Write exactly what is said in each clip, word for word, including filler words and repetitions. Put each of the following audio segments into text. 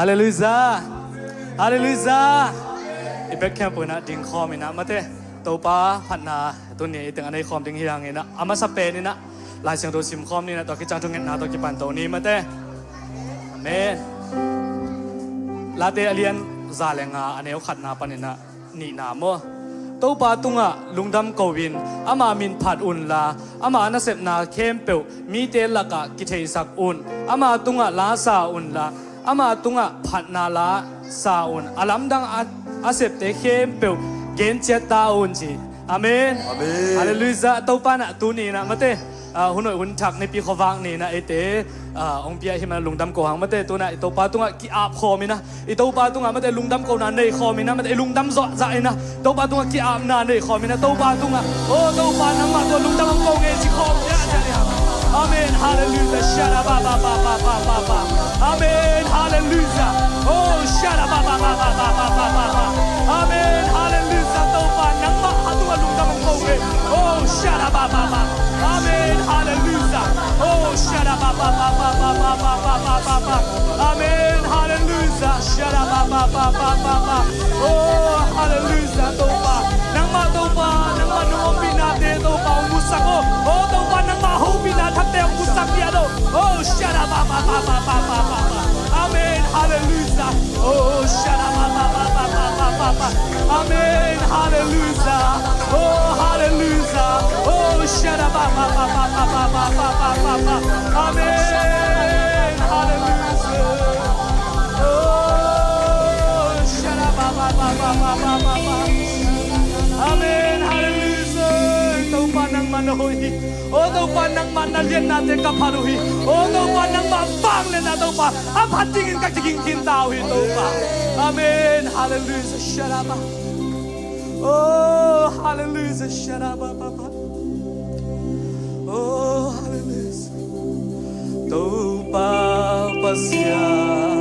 Halleluiah. Halleluiah. I bek khempeuh in ah dingkhawm in ah, mate, Topa phatna tuni i teng a neikhawm ding hi hang in ah, a masa pen in ah Lai Siangtho simkhawm ni in ah, tua khit ciang thungetna tawh kipan to ni, mate. Amen. Late a lian za le nga, a neu khatna pan in ah nihna maw. Topa tungah lungdam ko-in ama min phat unla, ama nasepna khempeuh mite lakah kitheisak un. Ama tungah la sa unla, ama tungah phatna la sa un. A lamdang a, a septe khempeuh genciat ta un, ci. Amen. Amen. Halleluiah. Topa in ah tuni in ah, mate, ah, hun hoih hun thak Nipi khuavak ni in ah eite, ah, hong pia hi man, lungdam ko hang, mate. Tu in ah i Topa tungah ki-ap khawm in ah, i Topa tungah, mate, lungdam kona nei khawm in ah, mate, i lungdam zawh zah in ah, Topa tungah ki-apna nei khawm in ah, Topa tungah, oh Topa, nangmah tungah lungdam hong ko ing ci khawm. Ya, ya, ya. Amen. Halleluiah. Shada ba ba ba ba ba ba ba. Amen. Halleluiah. Oh, shada ba ba ba ba ba ba ba ba ba. Amen. Halleluiah. Topa, nangmah a tungah lungdam hong ko ing. Oh, shada ba ba ba. Amen. Halleluiah. Oh, shada ba ba ba ba ba ba ba ba ba ba. Amen. Halleluiah. Shada ba ba ba ba ba ba. Oh, halleluiah. Topa, nangmah Topa, nangmah nong ompihnate Topa hong musak o. Oh Topa, nangmah hopihna thakte hong musak dia do. Oh, shada ba ba ba ba ba ba ba ba. Amen. Halleluiah. Oh, shada ba ba ba ba ba ba ba ba. Amen. Halleluiah. Oh, halleluiah. Oh, shada ba ba ba ba ba ba ba ba ba ba ba. Amen. Halleluiah. Oh, shada ba ba ba ba ba ba ba ba. Amen. Halleluiah. Topa, nangmah na hoih hi. Oh Topa, nangmah na liannate ka phat uh hi. Oh Topa, nangmah vangliatna Topa a phat dingin ka kiging khinta uh hi Topa. Amen. Halleluiah. Shada ba. Oh, halleluiah. Shada ba ba ba. Oh, halleluiah. Topa Pasian,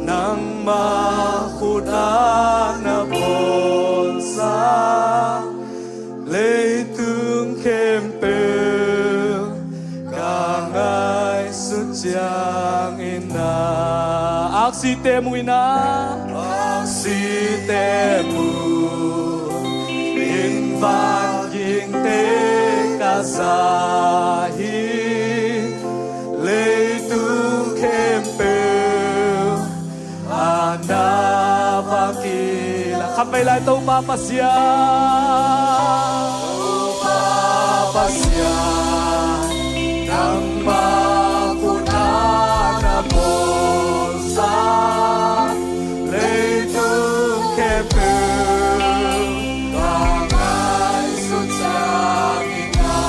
nangmah khut a na bawlsa leitung khempeuh ka ngaihsut ciangin na. Aksite mu in na. Aksite mu in, vangingte ka za hi. Leitung khempeuh a na va kila. Khatvei lai. Topa Pasian, Topa Pasian, nangmah khut a na bawlsa leitung khempeuh ka ngaihsut ciangin na.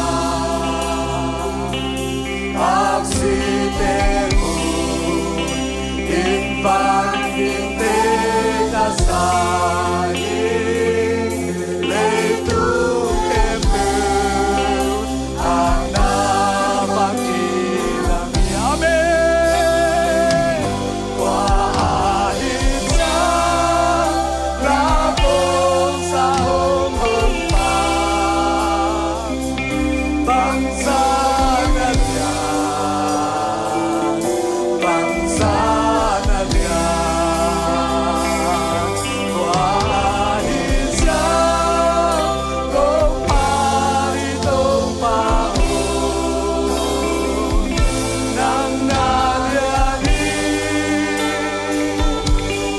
Aksite mu in, vangingte ka za hi. Leitung khempeuh a na va kila hi. Amen. Tua ahih ciang la bawlsa hong om pa, bangzah na lian, bangzah na lian. Tua ahih ciang kong phat hi Topa aw, nang na lian hi,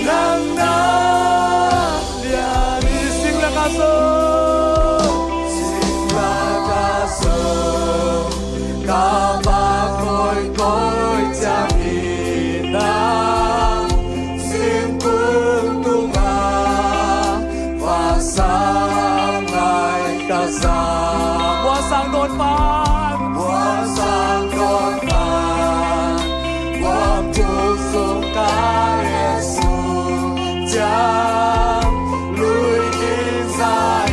nang na lian hi. Sing lakah zong, sing lakah zong ka vak kawikawi ciang hi na. Singkung tungah Muansang nai ka za, muansang dawn pan, muansang dawn pan, muansang dawn pan, muansang dawn ka et suk ciang, lui in za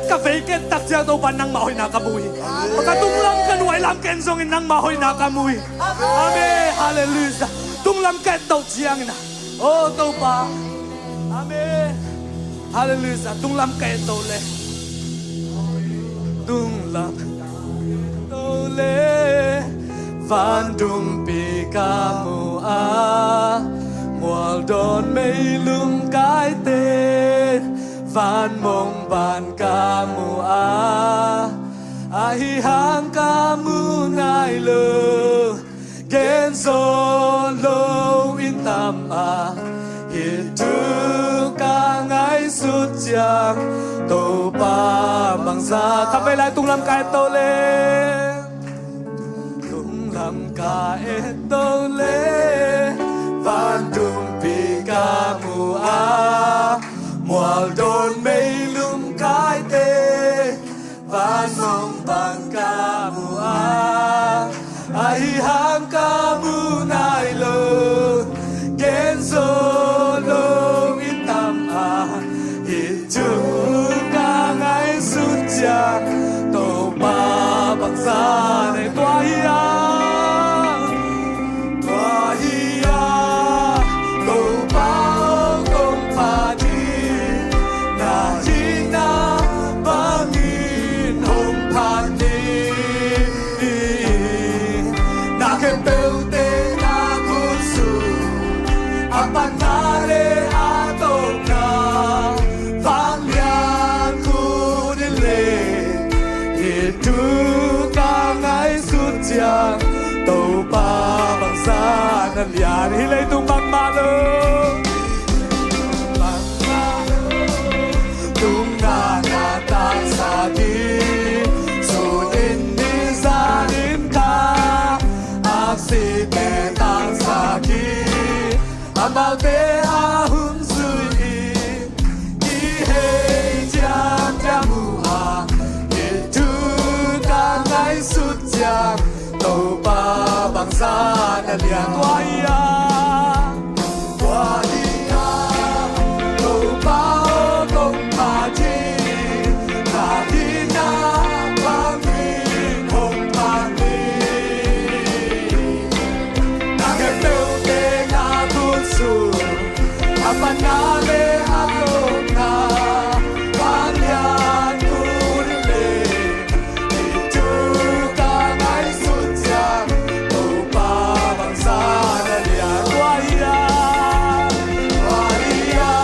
ka vei ka et tak ciang Topa nangmah hoihna ka mu hi. Ka tunglam ka nuailam ka en zongin nangmah hoihna ka mu hi. Amen. Halleluiah. Tunglam ka et to ciangin ah, o Topa. Amen. Halleluiah. Tunglam ka et to le, tunglam ka et to le, van dumpi ka mu a, mual dawn meilum kai ten, van mong pan ka mu a, ahi hang ka mu nai lo. Gen zo lo in tam a, hih thu ka ngaihsut ciang Topa bangzah. Khatvei lai, tunglam ka et to le, tunglam ka et to le, van dumpi ka mu a, mual dawn meilum kai ten, van mong pan ka mu a, ahi hang ka mu nai lo. Gen zo lo in tam a, hih thu ka ngaihsut ciang Topa bangzah na hi. Tua hi a, tua hi a, Topa aw kong phat hi, na hihna bangin hong phat ni. Na khempeuhte na khut sung, a panna le a tawpna, vanglian khut in le, hih thu ka ngaihsut ciang Topa bangzah na lian. Hih leitung bangmah lo, bangmah lo, tungah na tangsak hi. Sun in ni zan in ka aksite tangsak hi. Amaute a hun zui in kihei ciamciam uh a, hih thu ka ngaihsut ciang Topa bangzah na lian. Tua hi a, tua hi a, Topa aw kong phat hi, na hihna bangin hong phat ni. Na khempeuhte na khut sung, a panna le a tawpna, vanglian khut in le, hih thu ka ngaihsut ciang Topa bangzah na lian. Tua hi a, tua hi a,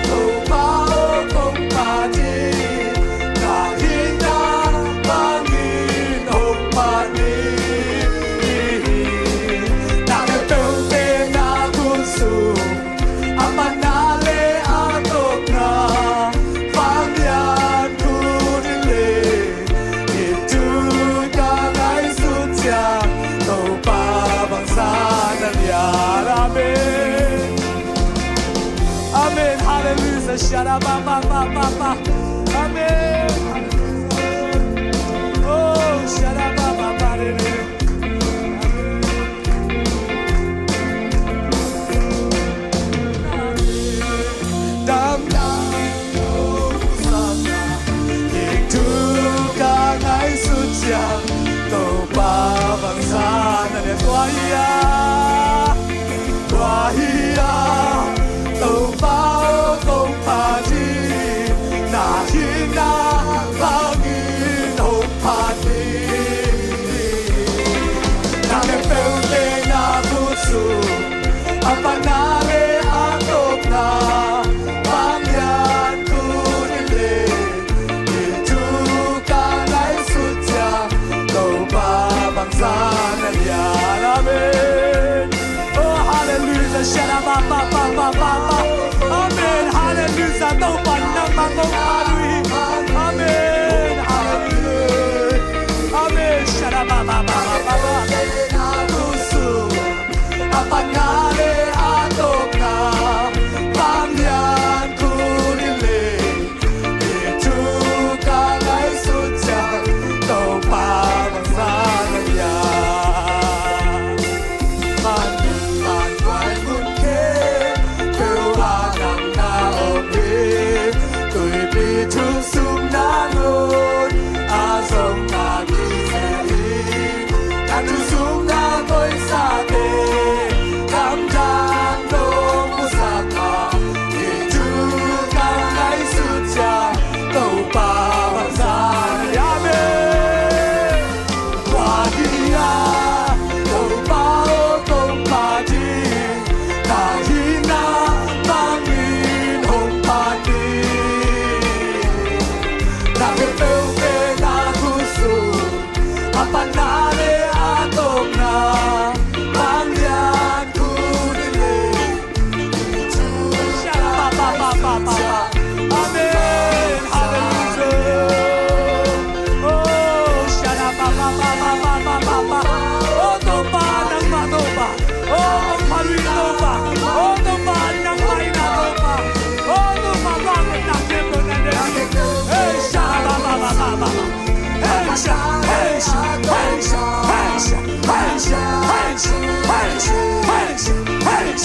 Topa aw kong phat hi, na hihna bangin hong phat ni. Na khempeuhte na khut sung, a panna le a tawpna, vanglian khut in le, hih thu ka ngaihsut ciang Topa bangzah na lian. Amen. Amen. Halleluiah. Shada ba ba ba ba ba. Amen. Oh, shada ba ba ba re re. Dam dam, hih thu ka ngaihsut ciang Topa bangzah na lian. Tua hi a, tua hi a, Topa aw kong phat hi, na hihna bangin hong phat ni. Na khempeuhte na khut sung, a panna le a tawpna, vanglian khut in le, hih thu ka ngaihsut ciang Topa bangzah na lian. Amen. Oh, halleluiah. Shada ba ba ba ba ba ba. Amen. Halleluiah. Topa nangmah kong phat uh hi. Amen. Halleluiah. Amen. Shada ba ba ba ba ba ba. A panna le a tawpna, vanglian khut in le, hih thu ka ngaihsut ciang Topa bangzah na lian. Man man vai mun khe, peuh a nang na om hi, tuipi thu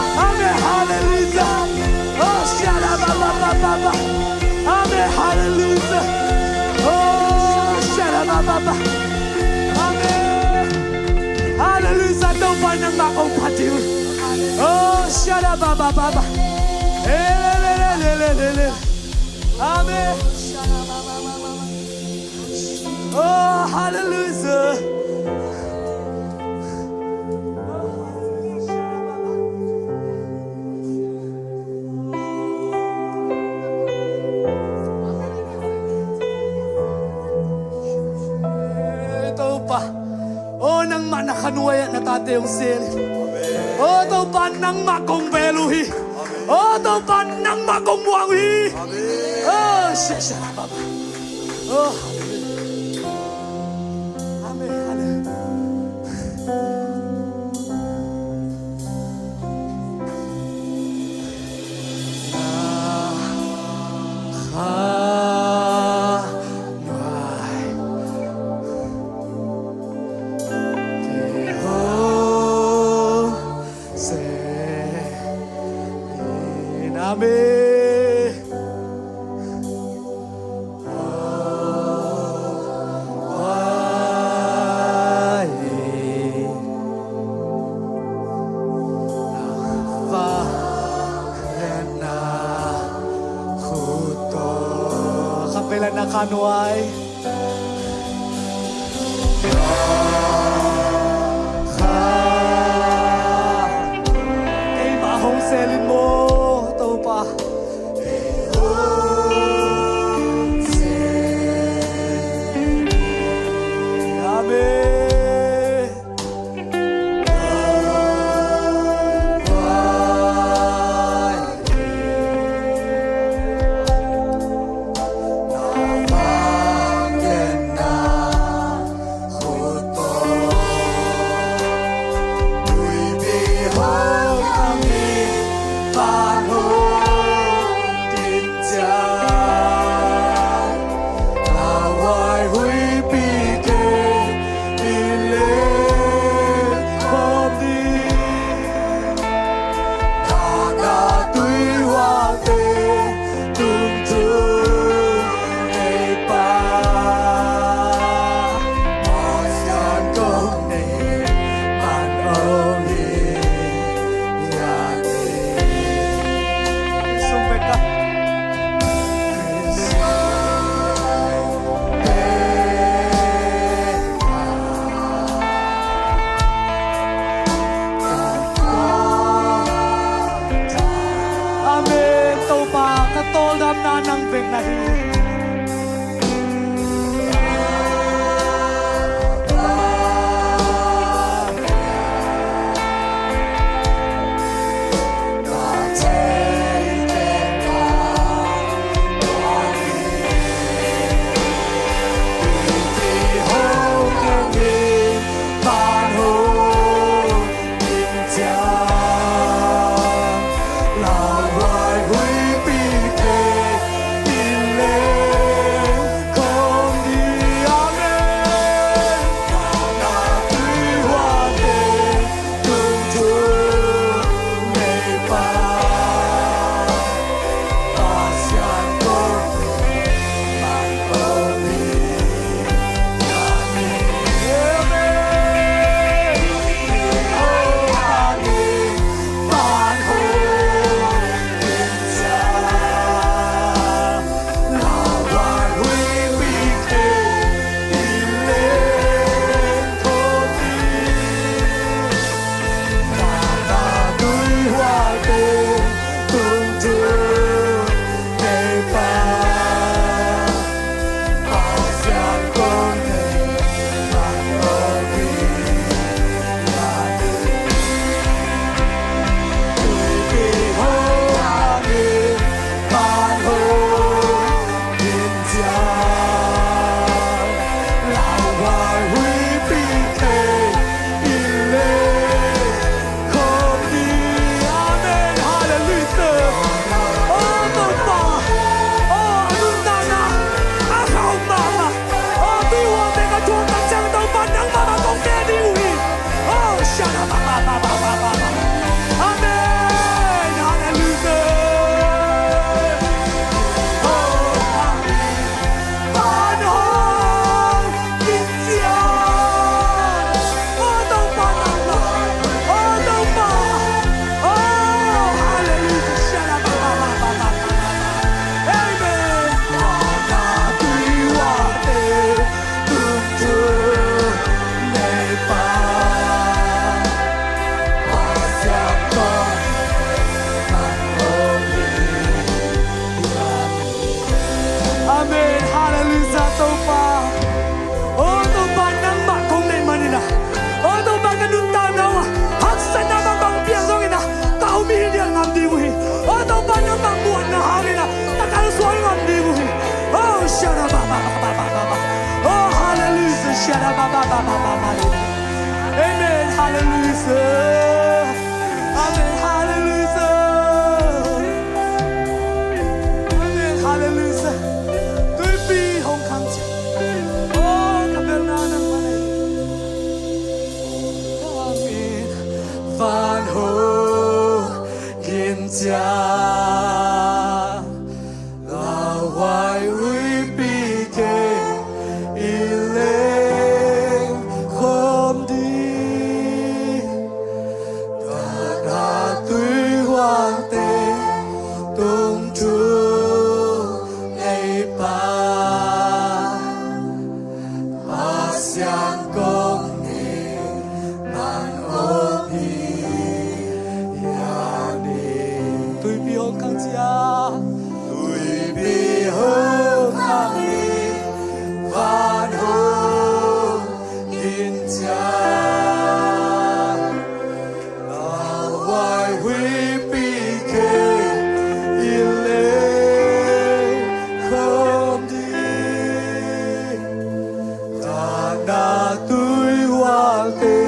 Amen. Hallelujah. Oh, shada ba ba ba ba ba. Amen. Hallelujah. Oh, shada ba ba ba. Amen. Hallelujah. Topa nangmah kong phat ding. Oh, shada ba ba ba ba. Eh, le, le, le. Amen. Oh, hallelujah. Topa, oh, nangmah na khanuai ah na tate hong sel hi. Oh, Topa, nangmah kong bel uh hi. Oh, Topa, nangmah kong muang uh hi. Oh, shasha baba. Oh, hallelujah. Amen, hallelujah. Amen. Khatvei la na khanuai. Keimah hong sel in maw, Topa. Amen. Topa, o Topa, nangmah kong neih manin ah, o Topa, ka nuntakna uh ah haksatna bangbang piang zongin ah, ka om hi lian ngam ding uh hi. O Topa, nangmah muanna hangin ah, ka kalsuan ngam ding uh hi. O shara ba ba ba ba ba ba ba. O hallelujah, shara ba ba ba ba ba ba. Amen, hallelujah. Amen, hallelujah. Amen, hallelujah. Tuipi hong khang ciat. O ka belna nangmah nei. Amen. Van hong gin ciat. Lauhuai huipi kei i leng khawm ding. Gatna tuihuangte tung thu ei pa. Pasian kong neih man om hi. Tuipi hong khang ciat. Tuipi hong khang ciat. Van hong gin ciat. Lauhuai huipi kei i leng khawm ding. Gatna tuihuangte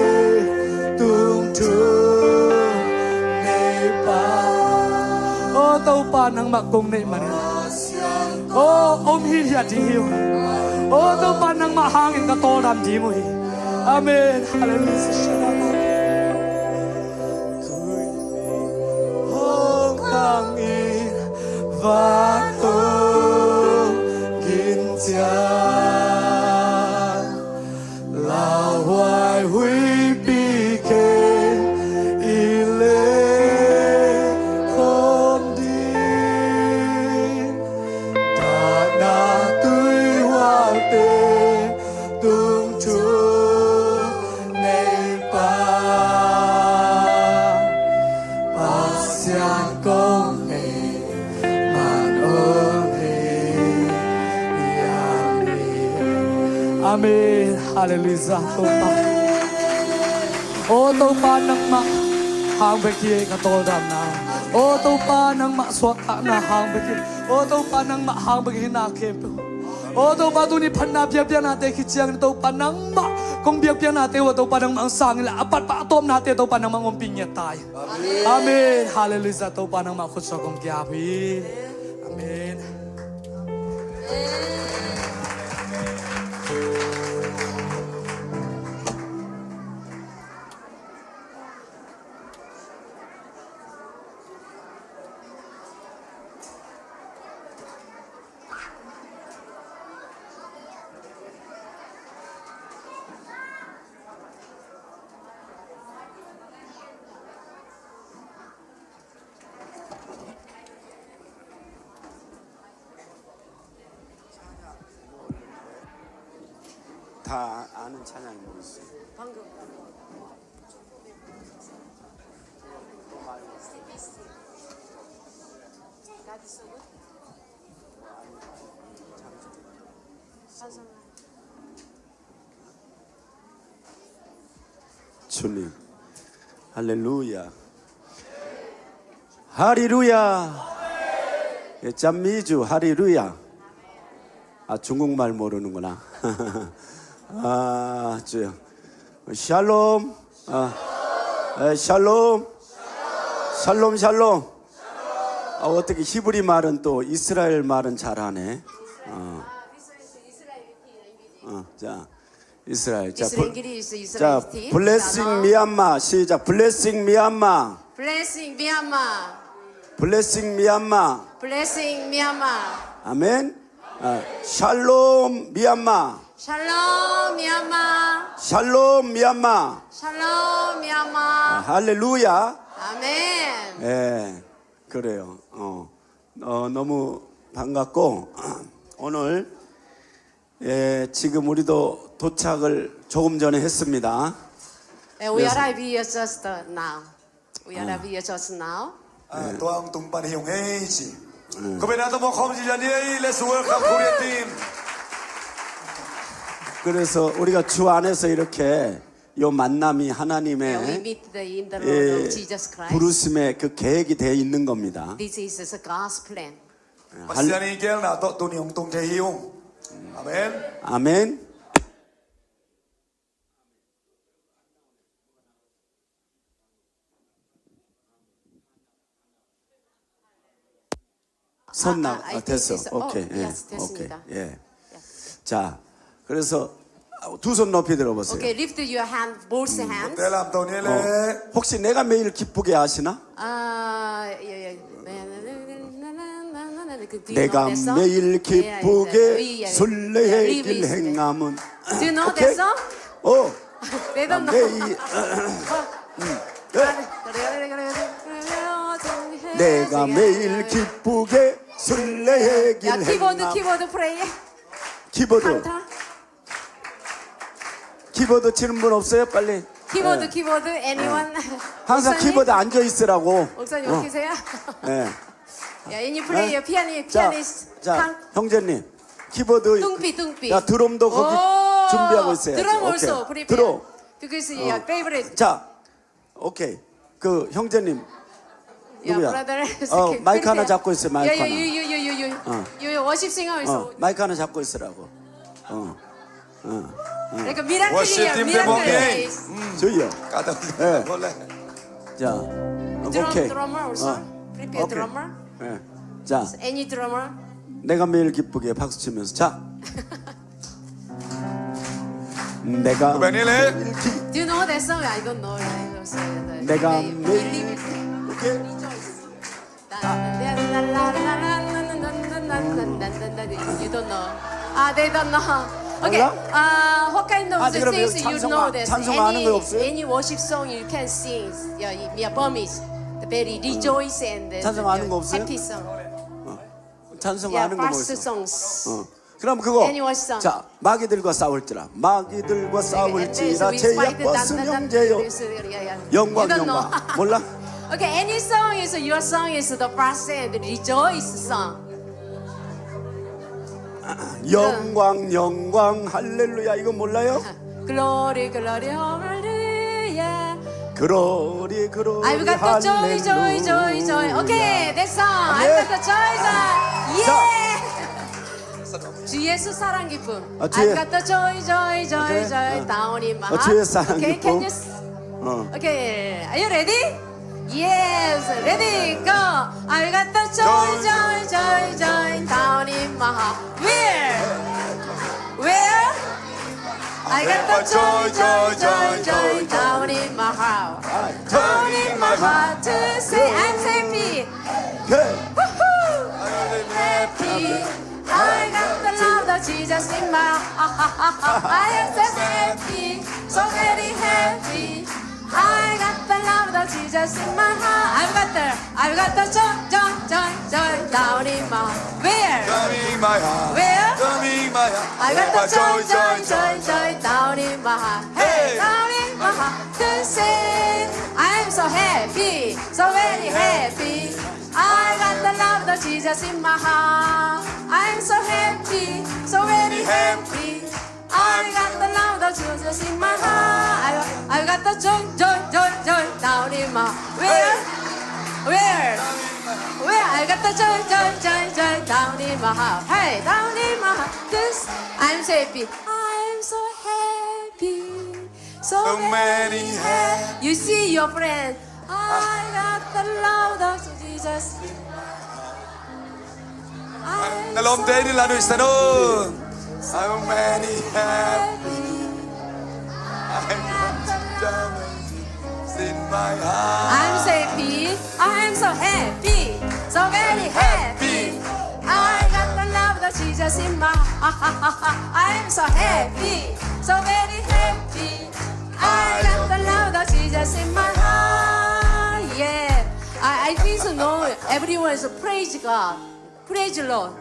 tung thu nei pa. O Topa, nangmah kong neih manin, o om hi lian ding hi uh. O Topa, nangmah hangin ka tawldam ding uh hi. Amen. Hallelujah. Hong khang in van hong gin ciat. Lauhuai huipi kei i leng khawm ding. Gatna tuihuangte tung thu nei pa. Pasian kong neih man om hi. Amen. Hallelujah. Topa, o Topa, nangmah hang bek hi ka tawldamna. O Topa, nangmah suahtakna hang bek hi. O Topa, nangmah hang bek hi na khempeuh. O Topa, tuni phatna biakpiaknate khit ciangin Topa, nangmah kong biakpiaknate uh ah Topa, nangmah hong sangin la a pat pah a tawpnate Topa, nangmah hong ompih ngiat ta in. Amen. Hallelujah. Topa, nangmah khutsuak kong kiap hi. Amen. 다 아는 찬양이 뭐 있어요? 방금. 주님. 할렐루야. 할렐루야. 예, 짬미주 할렐루야. 아, 중국말 모르는구나. 아, 주여. 샬롬. 아, 에, 샬롬. 샬롬, 샬롬. 아, 어떻게 히브리 말은 또 이스라엘 말은 잘하네. 어. 어, 자, 이스라엘. 자, 이스라엘 부-, 길이 있어, 자, 이스라엘 스틱. Blessing Myanmar. 시작. Blessing Myanmar. Blessing Myanmar. Blessing Myanmar. Blessing Myanmar. 아멘. 아, 샬롬 Myanmar. 샬롬 Myanmar. 샬롬 Myanmar. 샬롬 Myanmar. 아, 할렐루야. 아멘. 예, 그래요. 어, 어, 너무 반갑고, 오늘, 예, 지금 우리도 도착을 조금 전에 했습니다. And we 그래서 arrive here just uh, now. We arrive here just now. Ah, tua hong tung pan hi ung ei ci. Ko bena ta mo khom ci jan ei, let's welcome Korea team. 그래서 우리가 주 안에서 이렇게 요 만남이 하나님의, yeah, we meet the, in the Lord of, 예, Jesus Christ. 부르심의 그 계획이 되어 있는 겁니다. This is God's plan. Pasian i gelna tawh tuni hong tung thei hi ung. Amen. 아멘. 선 나, 아, 아, 아, 됐어. 됐어. 오케이. 어, 예, yes, 오케이. 됐습니다. 예. Yes. 자, 그래서 두 손 높이 들어보세요. Okay, lift your hand, both hands. Tel lam to ni le. 어, 혹시 내가 매일 기쁘게 하시나? 아, 예, 예. 내가 매일 기쁘게 순례의 길 행함은. Do you know that song? 어. They don't know. 매일, 음, 네. 내가 매일 기쁘게 순례의 길. 야, keyboard, keyboard play. 키보드. 키보드 치는 분 없어요? 빨리. Keyboard, keyboard, anyone? 항상 목사님? 키보드 앉아 있으라고. 목사님, 어. 여기 계세요? 네. 야, any player, 네? Pianist, 자, pianist. 자, come. 형제님, 키보드. 뚱삐, 뚱삐. 야, 드럼도 거기 오, 준비하고 있어요. Drum also prepare. 오케이. 드럼. Because your favorite. 자, 오케이. 그 형제님. 야, 누구야? Brother. 어, 마이크 하나 잡고 있어요, 마이크 하나. You, you, you, you, you, you. 어. You, you worship singer also. 어, 마이크 하나 잡고 있으라고. 어. 어. 어. Like a miracle. Worship team, miracle. 저기요. 예. 자, 오케이. Drummer also. 어. Prepare 오케이. Drummer. 예. 자. Any drummer? 내가 매일 기쁘게 박수 치면서. 자. 내가 매일 기- Do you know that song? I don't know. I don't know. 내가 매일 기쁘게. You don't know. 아, they don't know. Okay. 아, what kind of things you know that any worship song you can sing? Yeah, yeah, promise. The very rejoice and the, the happy song. 찬송 아는 거 뭐 있어? Fast songs. 어. 그럼 그거. Any worship song? 자, 마귀들과 싸울지라. 마귀들과 싸울지라 제 이어받은 형제여. 영광 영광. 몰라? Okay, any song is your song is the fast and rejoice song. 영광 영광 할렐루야 이거 몰라요? Glory, glory, hallelujah. Glory, glory, I've got the joy, joy, joy, joy. Okay, that's all. I've got the joy, joy. Yeah. 자. 주 예수 사랑 기쁨. 아, 주의- I've got the joy, joy, joy, 오케이. Joy. 어. Down in my heart. 어, 주의 사랑 기쁨. Okay, can you s- 어. Okay, are you ready? Yes, ready, go. I've got the joy, joy, joy, joy, down in my heart. Where? Where? I got the joy, joy, joy, joy, down in my heart. Down in my heart to say I'm happy. Woohoo! I'm happy. I got the love of Jesus in my heart. I am so happy, so very happy. I got the love of Jesus in my heart. I've got the, I've got the joy, joy, joy, joy down in my heart. Where? Down in my heart. Where? Down in my heart. I got the joy, joy, joy, joy down in my heart. Hey, down in my heart to say I'm so happy, so very happy. I got the love of Jesus in my heart. I'm so happy, so very happy. I got the love of Jesus in my heart. I, I got the joy, joy, joy, joy down in my heart. Where? Where? Where? I got the joy, joy, joy, joy down in my heart. Hey, down in my heart. This, I'm so happy. I'm so happy. So many happy. You see your friend. I got the love of Jesus. Na lawmte in la nuihsan un. So many happy. I got the love of Jesus in my heart. I'm so happy. I'm so happy. So very happy. I got the love of Jesus in my heart. I'm so happy. So very happy. I got the love of Jesus in my heart. Yeah. I, I think so. No, everyone is praise God. Praise the Lord.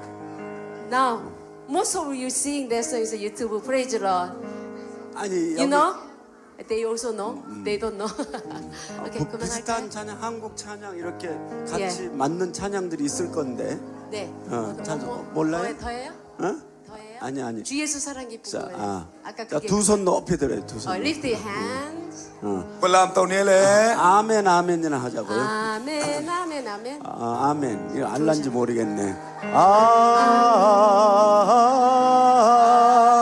Now, most of you seeing that song is YouTube. Praise the Lord. 아니, you know? They also know? They don't know. Okay, 어, 그 비슷한 그만할까요? 찬양, 한국 찬양 이렇게 같이 예. 맞는 찬양들이 있을 건데. 네. 어, 어, 뭐, 뭐, 몰라요? 더, 더 해요? 어? 더 해요? 아니, 아니. 주의 사랑이 자, 부어요. 아, 아까 자, 그게 두 손 높이 들어요. 두 어, 손. lift your hands. 어. Pullam tau ni le. 아멘, 아멘이나 하자고요. 아멘, 아멘, 아멘. 아, 아멘. 이거 알란지 모르겠네.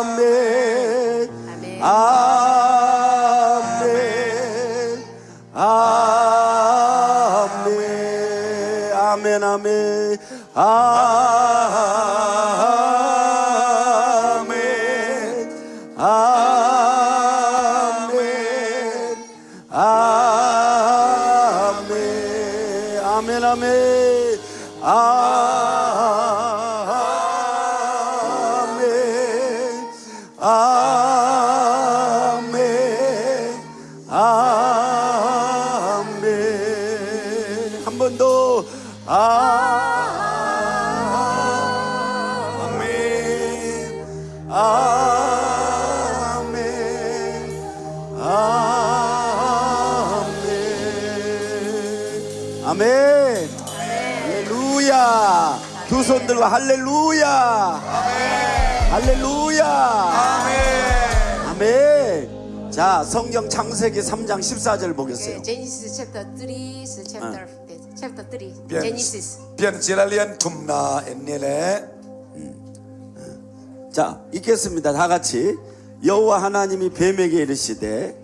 아멘. 아멘. 아멘. 아멘. 아멘, 아멘. 아멘. 아멘. 아멘. 아멘, 아멘. 아멘. 아멘. 아멘. 한 번 더. 아. 아멘. 아멘. 아멘. 아멘. 할렐루야. 두 손 들고 할렐루야. 할렐루야. 아멘. 자, 성경 창세기 삼 장 십사 절 보겠어요. Okay, Genesis chapter three, so chapter chapter three. Pian, Genesis. Piancil a lian thumna en ni le. 자, 읽겠습니다. 다 같이. 여호와 하나님이 뱀에게 이르시되,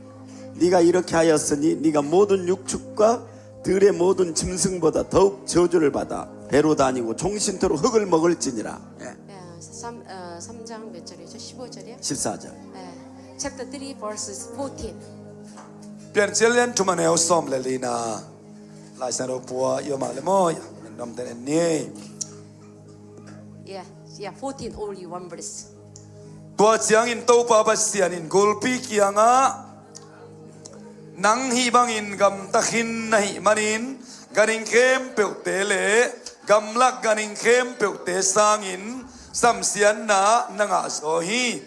네가 이렇게 하였으니 네가 모든 육축과 들의 모든 짐승보다 더욱 저주를 받아, 배로 다니고 종신토록 흙을 먹을지니라. 예. 야, 3, 어, 삼 장 몇 절이죠? 십오 절이요? 십사 절. 예. Chapter three, verses fourteen. Piancil a lian thum a neu sawm le lina. Lai Siangtho pua i om a le maw, i om ten en ni. Yeah, yeah, fourteen, only one verse. Tua ciangin Topa Pasian in gulpi kiangah, nang hih bangin gamta khin na hih manin, ganhing khempeuhte le gamlak ganhing khempeuhte sangin samsiatna na ngah zaw hi.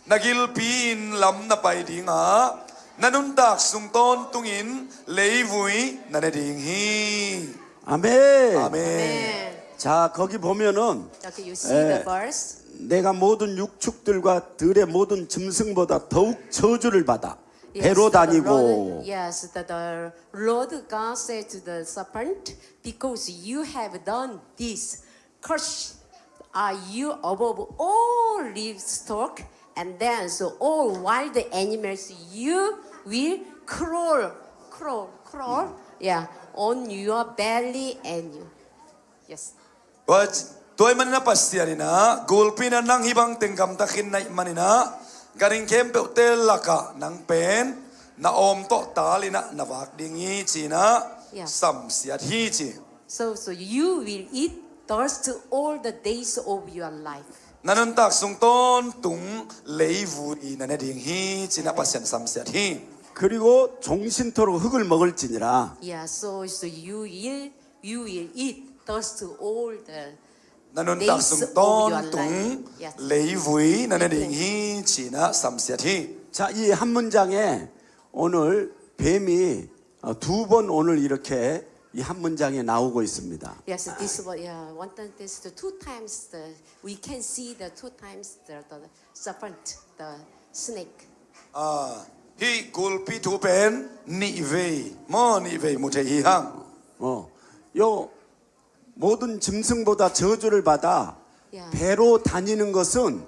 Na gilpi in lam na pai dinga, na nuntak sung tawntungin leivui na ne ding hi. 아멘. 아멘. 자, 거기 보면은 Okay, you see the 예. verse. 내가 모든 육축들과 들의 모든 짐승보다 더욱 저주를 받아, Yes, 배로 the 다니고. Lord, yes, the, the Lord God said to the serpent, because you have done this, cursed are you above all livestock, and then so all wild animals, you will crawl, crawl, crawl, yeah, on your belly and you. Yes. Tua, tua ahih manin a Pasian in a gulpi in a, nang hih bang teng gamta khin na hih manin a, ganhing khempeuhte lakah nang pen na awm tawh tal in a na vak ding hi ci-in a, Yeah. samsiat hi ci. So, so you will eat dust all the days of your life. Na nuntak sung tawntung leivui na ne ding hi ci-in a Pasian samsiat hi. 그리고 종신토록 흙을 먹을지니라. Yeah, so, so you will, you will eat dust all the Na nuntak sung tawntung leivui na ne ding hi ci-in a samsiat hi. 자, 이 한 문장에 오늘 뱀이 어, 두 번 오늘 이렇게 이 한 문장에 나오고 있습니다. Yes, this one, yeah, one time, this the two times the, we can see the two times the, the serpent, the snake. Ah, hih gulpi thu pen nihvei maw, nihvei mu thei hi hang. 어, 요 모든 짐승보다 저주를 받아 Yeah. 배로 다니는 것은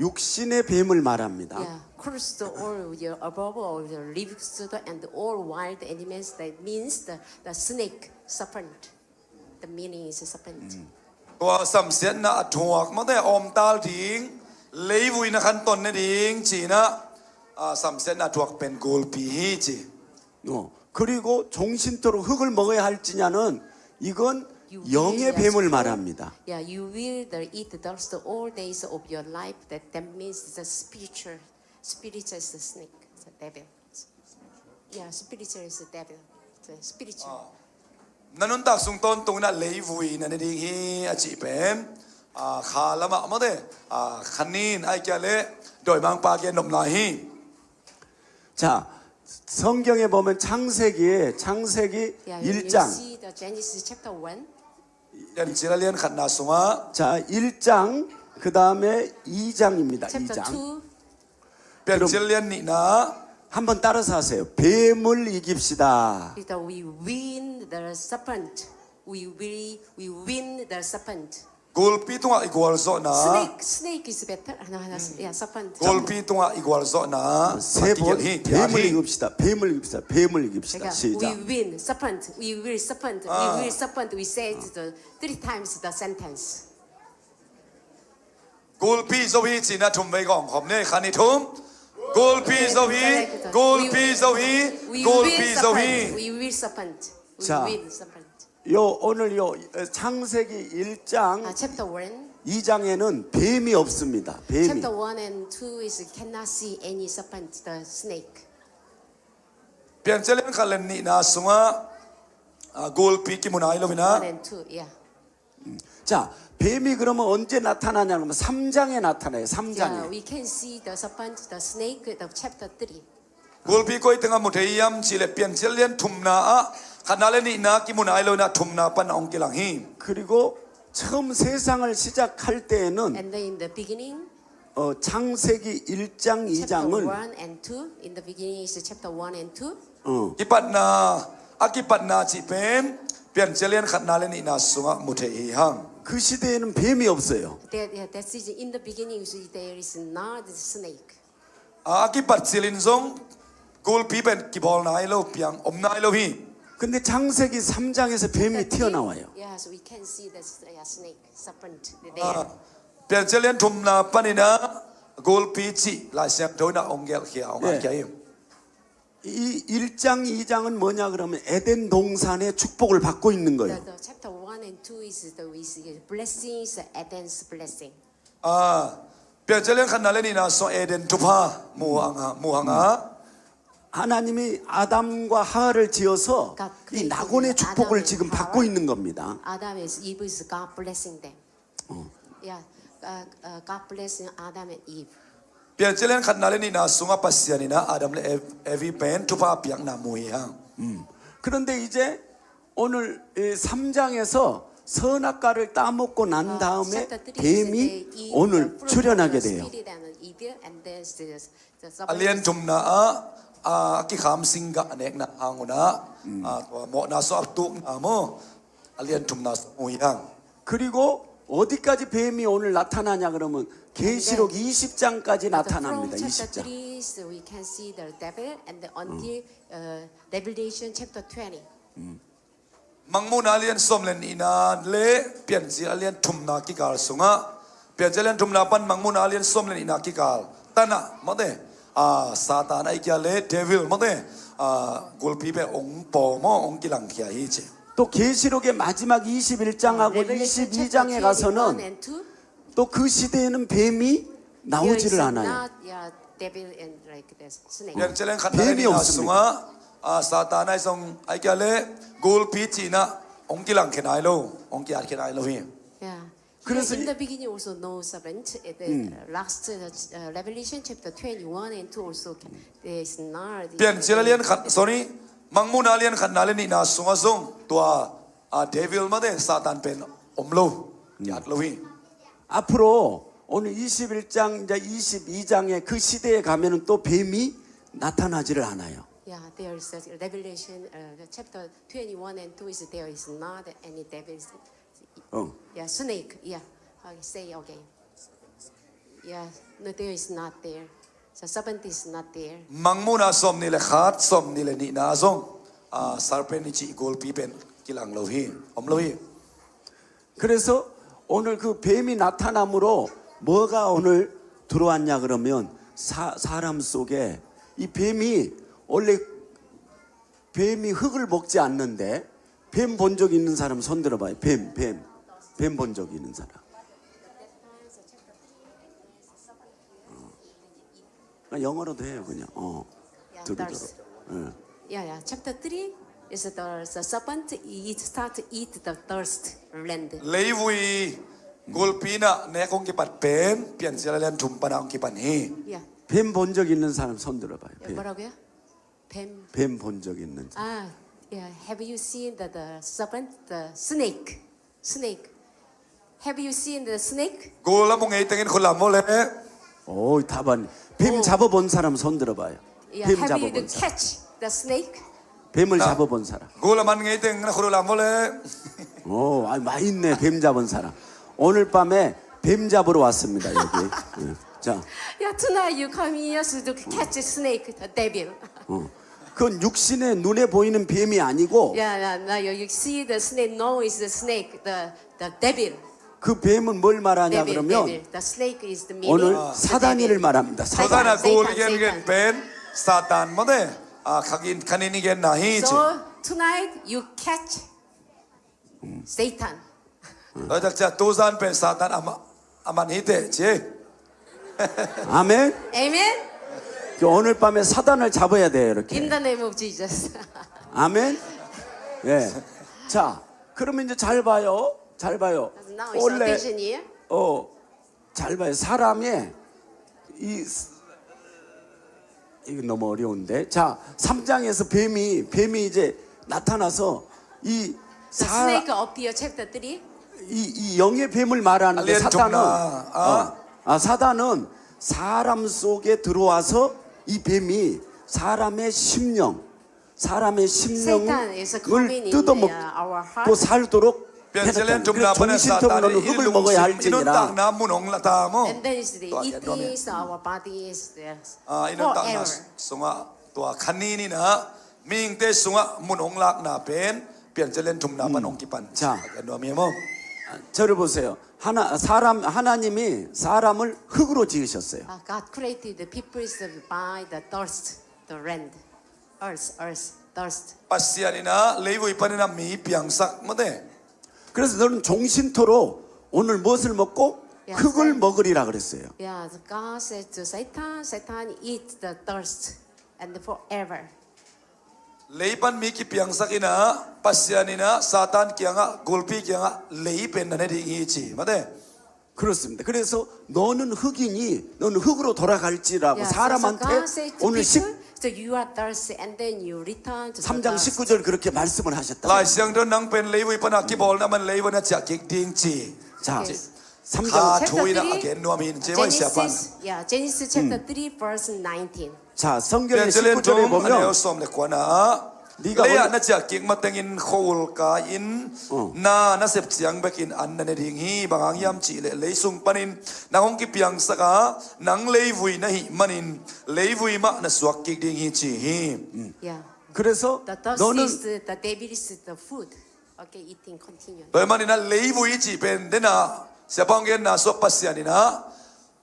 육신의 뱀을 말합니다. Yeah, cursed all your above all the livestock and all wild animals. That means the, the snake, serpent. The meaning is serpent. Tua samsiatna a thuak mawte, awmtal ding, leivui na khanton ne ding ci-in a, ah, samsiatna a thuak pen gulpi hi ci. 어, 그리고 종신토록 흙을 먹어야 할지냐는 이건 You 영의 will, 뱀을 yes, 말합니다. Yeah, you will the, eat the dust all days of your life. That, that means the spiritual, spiritual is the snake, the devil. Yeah, spiritual is the devil. The spiritual. Na nuntak sung tawntung in a leivui na ne ding hi a cih pen, ah, kha lamah mawte, ah, khanin ai kia le dawimangpa gen nopna hi. 자, 성경에 보면 창세기에, 창세기 Yeah, you, you 일 장. See the Genesis chapter one. Piancil a lian khatna sungah. 자, 일 장 그 다음에 이 장입니다. Chapter 이 장. two. Piancil lian nihna. 한번 따라서 하세요. 뱀을 이깁시다. Is that we win the serpent. We will, we win the serpent. Gulpi tungah i gualzawhna. Snake, snake is better. No, no, yeah, serpent. Gulpi tungah i gualzawhna. 세 번, 뱀을 이깁시다. 뱀을 이깁시다. 뱀을 이깁시다. 그러니까, 시작. We win serpent. We will serpent. We will serpent. We say it the three times the sentence. Gulpi zo hi cih na thum vei kong khawm ni, khat, nih, thum. Gulpi zo hi, gulpi zo hi, gulpi zo hi. We will serpent. We will serpent. We will serpent. 자, 요 오늘 요 어, 창세기 일 장, 아, chapter one. 이 장에는 뱀이 없습니다. 뱀이. Chapter one and two is cannot see any serpent, the snake. Piancil lian khat le nihna sungah, 아, gulpi kimu nai lo hi na. One and two, yeah. 자, 뱀이 그러면 언제 나타나냐 그러면 삼 장에 나타나요. 삼 장에. Yeah, we can see the serpent, the snake, the chapter three. Gulpi koi tengah mu thei hiam cih leh Piancil lian thumna ah khatna le nihna kimu nai lo hi na, thumna pan hong kilang hi. 그리고 처음 세상을 시작할 때에는 And then in the beginning, 어, 창세기 일 장, 이 장은 chapter one and two, in the beginning is chapter one and two. 어. Kipatna, a kipatna cih pen Piancil lian khatna le nihna sungah mu thei hi hang. 그 시대에는 뱀이 없어요. There, yeah, that's it. In the beginning, you see, there is not the snake. A, a kipat cilin zong gulpi pen kibawl nai lo, piang om nai lo hi. 근데 창세기 삼 장에서 뱀이 튀어나와요. Yes, we can see the s-, yeah, snake, serpent there. 아, Piancil lian thumna panin ah gulpi cih Lai Siangtho in ah hong gelhkhia, hong gelhkhia hi. 이 일 장, 이 장은 뭐냐 그러면 에덴 동산의 축복을 받고 있는 거예요. The, the chapter one and two is the, is the blessings, Eden's blessing. 아, Piancil lian khatna le nihna sung Eden thupha mu hang a, mu hang a. 하나님이 아담과 하와를 지어서 이 낙원의 축복을 지금 받고 있는 겁니다. Adam and Eve is God blessing them. Yeah, uh, uh, God blessing Adam and Eve. Piancil lian khatna le nihna sungah Pasian in ah Adam le Ev-, Evi pen thupha piakna mu hi hang. 음. 그런데 이제 오늘 이 삼 장에서 선악과를 따먹고 난 다음에 뱀이 오늘 출현하게 돼요. A lian thumna ah, a, a kikham singgah a nekna hang un ah, a, tua mawhna sung a tukna maw, a lian thumna sung mu hi hang. 그리고 어디까지 뱀이 오늘 나타나냐 그러면 계시록 이십 장까지 나타납니다. 이십 장. From chapter three, so we can see the devil, and then until, uh, Revelation chapter twenty. Mangmuhna a lian sawm le nihna le Piancil a lian thumna kikal sungah, Piancil a lian thumna pan Mangmuhna a lian sawm le nihna kikal tan ah, mawte, a, Satan ahih kei leh devil, mawte, a, gulpi pen hong pawm maw, hong kilangkhia hi ci. 또 계시록의 마지막 이십일 장하고 이십이 장에 가서는 또 그 시대에는 뱀이 나오지를 않아요. Piancil lian khatna le nihna sungah, a, Satan ahi zong, ahih kei leh gulpi cihna hong kilangkhia nai lo, hong ki-atkhia nai lo hi. Yeah. 그래서 in the beginning also no serpent. At the last, uh, Revelation chapter twenty-one and two also there is not. Piancil a lian khat, sorry, Mangmuhna a lian khatna le nihna sungah zong tua, a, devil, mawte, Satan pen om lo, ki-at lo hi. 앞으로 오늘 이십일 장, 이제 이십이 장에 그 시대에 가면은 또 뱀이 나타나지를 않아요. Yeah, there is a Revelation, uh, chapter twenty-one and two is there is not any devil. 어. Yeah, snake. Yeah, okay, say again. Yeah, no, there is not there. So serpent is not there. Mangmuhna sawmnih le khat, sawmnih le nihna zong, a, serpent i cih gulpi pen kilang lo hi, om lo hi. 그래서 오늘 그 뱀이 나타남으로 뭐가 오늘 들어왔냐 그러면 사, 사람 속에 이 뱀이 원래 뱀이 흙을 먹지 않는데 뱀 본 적 있는 사람 손 들어봐요. 뱀, 뱀. 뱀 본 적 있는 사람. 어. 아, 영어로도 해요, 그냥. 어. Yeah, 두루두루. Thirst. 예. Yeah, yeah. Chapter three is the, the serpent, it start to eat the thirst land. Leivui gulpi in ah nek hong kipat pen Piancil a lian thum pan ah hong kipan hi. Yeah. 뱀 본 적 있는 사람 손 들어봐요. 예, 뱀. 뭐라고요? 뱀. 뱀 본 적 있는 사람. 아, yeah. Have you seen the, the serpent, the snake? Snake. Have you seen the snake? Gul a mu ngei tengin khut lam vua le. Oi, taban. ܒܝܡ Oh. 잡아본 사람 손 들어봐요. Yeah, ܒܝܡ have you 잡아본 사람. catch the snake? ܒܝܡ을 나- 잡아본 사람. Gul a man ngei teng na khut lam vua le. 오, 아, 많이 있네. ܒܝܡ 잡은 사람. 오늘 밤에 ܒܝܡ 잡으러 왔습니다, 여기. 예. 자, Yeah, tonight you come here to catch a snake, the devil. 어. 그건 육신의 눈에 보이는 ܒܝܡ이 아니고 Yeah, yeah, now you, you see the snake. No, it's the snake, the, the devil. 그 ܒܝܡ은 뭘 말하냐 Devil, 그러면 devil. The snake is the meaning 오늘 of the 사단이를 devil. 말합니다. 사단. Satan, Satan, Satan. Gul i gen gen pen Satan mawte. A, khakin khanin i gen na hi ci. So tonight you catch Satan. Oi, tak cia, tuzan pen Satan a ma-, a man hi teh ci. 아멘. Amen. 그 오늘 밤에 사단을 잡아야 돼요, 이렇게. In the name of Jesus. 아멘. 예. 자, 그러면 이제 잘 봐요. 잘 봐요. Now it's a 원래 vision here. 어, 잘 봐요. 사람이 이 이거 너무 어려운데. 자, 삼 장에서 ܒܝܡ이 ܒܝܡ이 이제 나타나서 이 The 사, snake appear, chapter three. 이, 이 영의 ܒܝܡ을 말하는데 A lian 사단은 thumna, a. 어, 아, 사단은 사람 속에 들어와서 이 ܒܝܡ이 사람의 심령, 사람의 Satan is 심령을 coming in, 뜯어먹고 uh, our heart. 살도록 Piancil a lian thumna pana Satan in i lungsim, i nuntakna mun hong la ta maw. And then is the Tua eating, so our body is there. A, i nuntakna forever. Sungah tua khanin in a mihingte sungah mun hong lakna pen Piancil a lian thumna pan hong kipan. 자. A gen nuam hi maw. 저를 보세요. 하나, 사람, 하나님이 사람을 흙으로 지으셨어요. Uh, God created the people by the dust, the land. Earth, earth, dust. Pasian in a leivui panin a mi piangsak mawte. 그래서 너는 종신토로 오늘 무엇을 먹고 Yeah, 흙을 Satan. 먹으리라 그랬어요. Yeah, the God said to Satan, Satan, eat the dust and forever. Lei pan mi kipiangsak in a, Pasian in a Satan kiangah, gulpi kiangah lei pen na ne ding hi ci mawte. 그렇습니다. 그래서 너는 흙이니 너는 흙으로 돌아갈지라고 Yeah, so 사람한테 God said to 오늘 십, people, so you are thirsty and then you return to the 삼 장 dust. 십구 절 그렇게 말씀을 하셨다. Lai Siangtho nang pen leivui pana kibawlna man leivui na ciah kik ding ci. 자, Yes. 삼 장 Kha thu in a Chapter three, a gen nuam hi ci vai siapa. Genesis, yeah, Genesis chapter three, verse nineteen. 자, 성경의 Piancil a lian 십구 절에 thum a neu 보면 sawm le kuana. 네가 Lei ah na ciah kik matengin khua-ul kai-in 어. Na na sep ciang bekin an na ne ding hi. Bang hang hiam cihleh lei sung panin nang hong kipiangsak a, nang leivui na hih manin leivui mah na suak kik ding hi ci hi. Yeah. 그래서 The dust 너는 is the, the devil is the food. Okay, eating continue. Tua ahih manin a leivui cih pen den a siapa hong genna sungah Pasian in a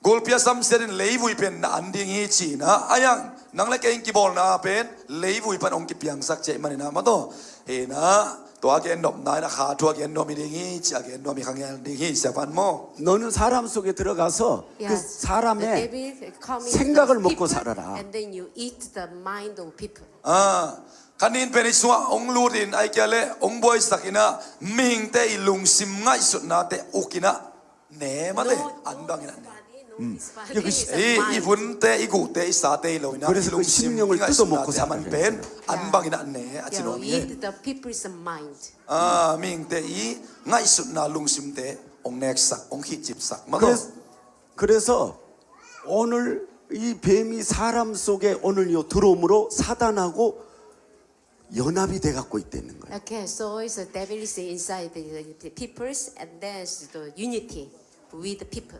gulpi a samsiat in leivui pen na an ding hi ci-in a, a iang nang le kei in kibawlna pen leivui pan hong kipiangsak ci ahih manin a maw taw. Hi in a tua a gen nopna in a kha thu a gen nuam hi ding hi ci a gen nuam hi kha ngel ding hi siapa in maw. 너는 사람 속에 들어가서 그 Yes. 사람의 The devil coming to 생각을 the 먹고 people, 살아라. And then you eat the mind of people. A, khanin pen i sungah hong lut in ahih kei leh hong buaisak in a mihingte i lungsim ngaihsutnate uk in a ne mawte, an bangin a ne. Ei, i vunte, i guhte, i sate hi lo in a, i lungsim, i ngaihsutnate a man pen an bangin a ne a ci nuam hi. Eat the people's mind. A, mihingte i ngaihsutna lungsimte hong neksak, hong khihcipsak maw taw. 그래서, 그래서 오늘 이 뱀이 사람 속에 오늘 요 들어오므로 사단하고 연합이 돼 갖고 있다는 거예요. Okay, so it's the devil is inside the, the peoples and there's the unity with the people.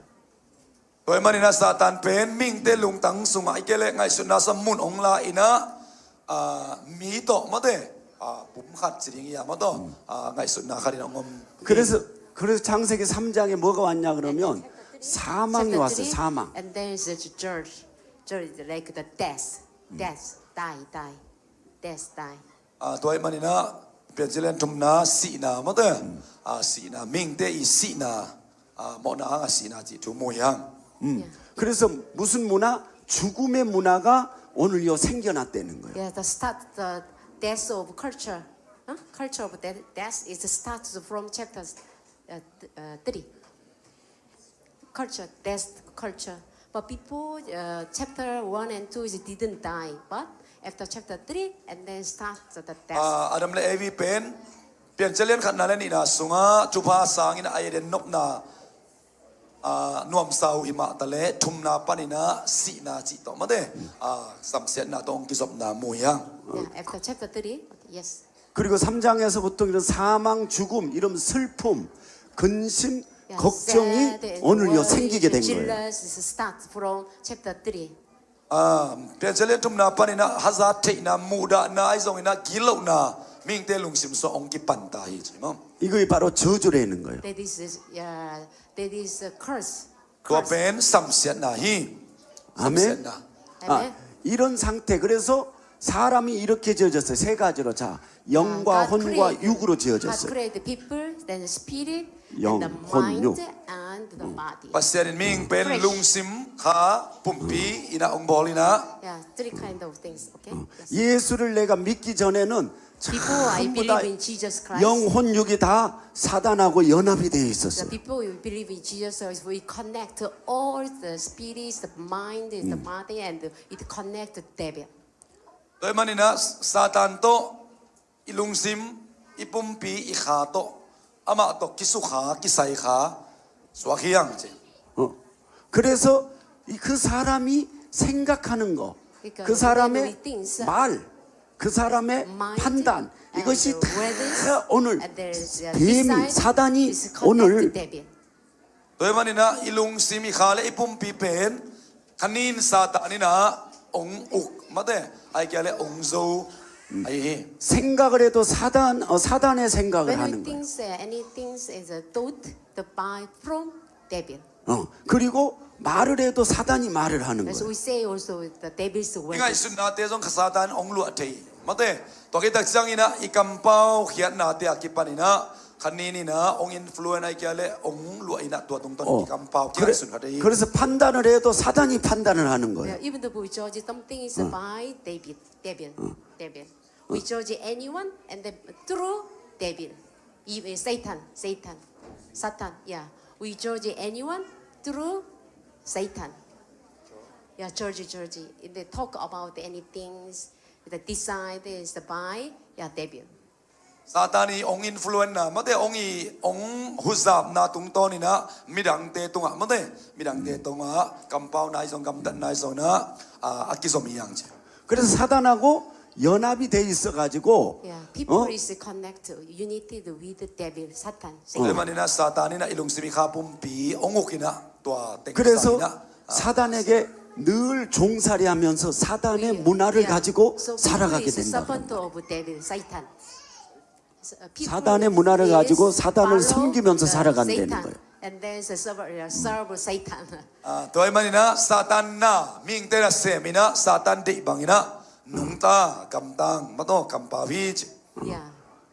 Tua ahih manin a Satan pen mihingte lungtang sungah ahih kei leh ngaihsutna sungah mun hong la in a, a, mi tawh mawte, a, pum khat ci ding hi a maw taw, a, ngaihsutna khat in hong om. 그래서, 그래서 창세기 삼 장에 뭐가 왔냐 그러면 사망이 왔어요, 사망. And then it's the judge, judge like the death, death, die, die, death, die. A, tua ahih manin a Piancil a lian thumna sihna mawte. A, sihna, mihingte i sihna, a, mawhna hang a sihna cih thu mu hi hang. Yeah. 그래서 무슨 문화? 죽음의 문화가 오늘 요 생겨났다는 거예요. Yeah, the start the death of culture. Huh? Culture of death, death is starts from chapter, uh, th-, uh, three. Culture, death culture. But before, uh, chapter one and two is didn't die. But after chapter three, and then start the death. A, Adam le Evi pen Piancil lian khatna le nihna sungah thupha sangin a Eden nopna, ah, nuamsa uh hi mah ta le thumna panin ah sihna cih tawh mate, ah, samsiatna tawh hong kizopna mu hi hang. Yeah, after chapter three. Okay, yes. 그리고 삼 장에서 보통 이런 사망, 죽음, 이런 슬픔, 근심, Yeah, 걱정이 sad and 오늘요 worry, 생기게 된 거예요. jealous start from chapter three. Ah, Piancil lian thumna panin ah hazat theihna, muhdahna, ahi zongin ah gitlohna, mihingte lungsim sungah hong kipan ta hi ci maw. 이것이 바로 저주라는 거예요. That is, yeah, that is a curse. Tua Curse. pen samsiatna hi. 아멘. Samsiatna. 아, 이런 상태. 그래서 사람이 이렇게 지어졌어요. 세 가지로. 자, 영과 Uh, God 혼과 created- 육으로 God 지어졌어요. created people, then the spirit, 영, and the 혼, mind, 육. And the body. Pasian in mihing pen Flesh. Lungsim, kha, pumpi in ah hong bawl in ah. Yeah, three kind of things. Okay. Yes. 예수를 내가 믿기 전에는 Before I 전부 다 believe in Jesus Christ, 영, 혼, 육이 다 사단하고 연합이 되어 the 있었어요. people who believe in Jesus Christ, we connect all the spirits, the mind, the body, and it connect the devil. Tua ahih manin ah Satan tawh i lungsim, i pumpi, i kha tawh, amah tawh kisukha, kisaikha suak hi hang ci. 어. 그래서 이 그 사람이 생각하는 거, 그러니까 그 사람의 everything is- 말, 그 사람의 Mind 판단, and 이것이 the words 다 오늘 and there's, uh, 뱀이, decide 사단이 is connect 오늘 to devil. Tua ahih manin ah i lungsim, i kha le i pumpi pen khanin Satan in ah hong uk mate, ahih kei leh hong zo ahi hi. 생각을 해도 사단, 어, 사단의 생각을 When we 하는 거예요. think uh, anything is a thought, the by from devil. 어, 그리고 말을 해도 사단이 말을 하는 As 거예요. we say also, the devil's I word. ngaihsutnate zong kha Satan hong luah thei mate. Tua khit tak ciangin ah i kampau khiatnate a kipanin ah khanin in ah hong influence, ahih kei leh hong luah in ah tua tungtawn 어, i kampau 그래, khiat sun kha thei hi. 그래서 판단을 해도 사단이 판단을 하는 거예요. Yeah, even though we judge something is by devil, devil, devil. We judge anyone and then through devil, even Satan, Satan, Satan. Yeah, we judge anyone through Satan. Yeah, judge, judge. If they talk about anything, the decide is by, yeah, devil. Satan in hong influence na mate, hong i hong huzapna tungtawn in ah midangte tungah mate, midangte tungah kampau nai zong, gamtat nai zong in ah, ah, a kizom hi hang ci. 그래서 사단하고 연합이 돼 있어가지고 Yeah, people 어? is connected, united with the devil, Satan. Tua ahih Satan. manin ah Satan in ah i lungsim, i kha, pumpi hong uk in ah tua teng 그래서 sa in ah, ah, 사단에게 늘 종살이하면서 사단의 문화를 가지고 So people 살아가게 is a 된다. servant of devil, Satan. So, uh, people 사단의 문화를 가지고 사단을 follow 섬기면서 the 살아간다는 Satan, 거예요. And then serve, uh, serve Satan. Ah, tua ahih manin ah Satan na, mihingte nasem in ah Satan deih bangin ah nungta, gamtang, mate, kampau hi ci. Yeah.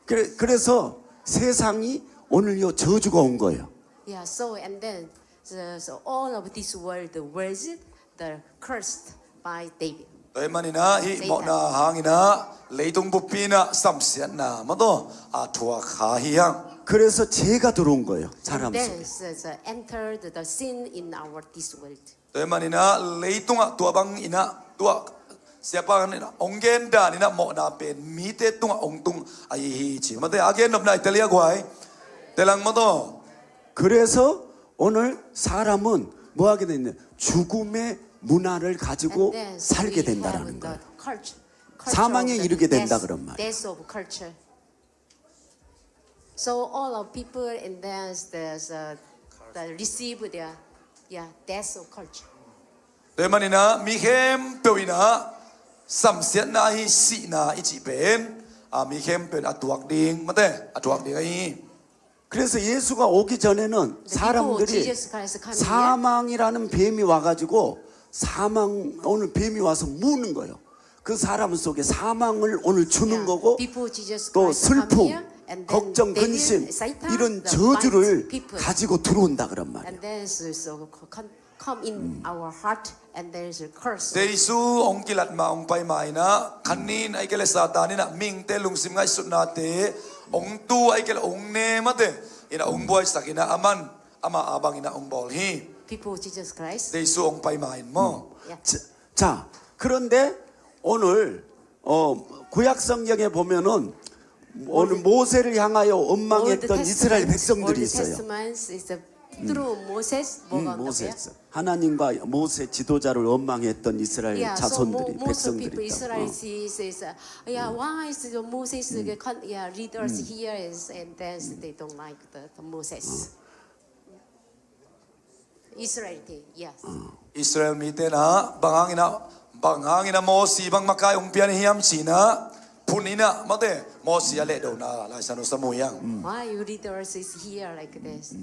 그래, 그래서 세상이 오늘요 저주가 온 거예요. Yeah, so and then so, so all of this world was the cursed by devil. Tua ahih manin ah hih Satan. mawhna hangin ah leitung buppi in ah samsiatna, mate, a thuak kha hi hang. 그래서 죄가 들어온 거예요, 사람 Then 속에. so, so entered the sin in our this world. Tua ahih manin ah leitungah tua bangin ah, tua siapa in ah hong gen dan in ah mawhna pen mite tungah hong tung ahi hi ci. Mate, a gen nopna i tel hia guai. Tel hang, mate. 그래서 오늘 사람은 뭐 하게 됐냐? 죽음의 문화를 가지고 And then 살게 we have 된다라는 the 거예요. culture, culture 사망에 of the 이르게 death, 된다 그런 말이에요. Death of culture. So all of people in the, the, the, the receive their, yeah, death of culture. Tua ahih manin ah mi khempeuh in ah samsiatna ahi sihna i cih pen, ah, mi khempeuh in a tuak ding, mate, a tuak ding ahi hi. 그래서 예수가 오기 전에는 Before 사람들이 Jesus Christ coming here, 사망이라는 뱀이 와가지고 사망 오늘 뱀이 와서 무는 거예요. 그 사람 속에 사망을 오늘 주는 yeah, 거고 before Jesus 또 Christ come 슬픔, here, and then 걱정, devil, 근심 Satan, 이런 the 저주를 bind people. 가지고 들어온다 그런 말이에요. And then so, so come, come in our heart, and there is a curse. Jesu hong kilat ma, hong pai ma in ah khanin ahih kei leh Satan in ah mihingte lungsim ngaihsutnate hong tu, ahih kei leh hong ne, mate, in ah hong buaisak in ah aman ama a bangin ah hong bawl hi. Before Jesus Christ. Jesu hong pai ma in maw. Yeah. 자, 자, 그런데 오늘 어, 구약 성경에 보면은 오늘 모세를 향하여 원망했던 이스라엘 백성들이 있어요. Old Testament is the, through Moses. 음, 뭐가 모세. 언급해요? 하나님과 모세 지도자를 원망했던 이스라엘 Yeah, so mo- 자손들이 most of people 백성들이 있다. Israel 어. says, uh, yeah, why is the Moses uh, con- yeah, leaders here is and then they don't like the, the Moses. Israel thing, yes. Israel mite na bang hangin a bang hangin a Mosi bang makai hong pia na hiam ci-in a phun in a mate Mosi a lehdo na Lai Siangtho sa mu hiang. Why you leaders is here like this?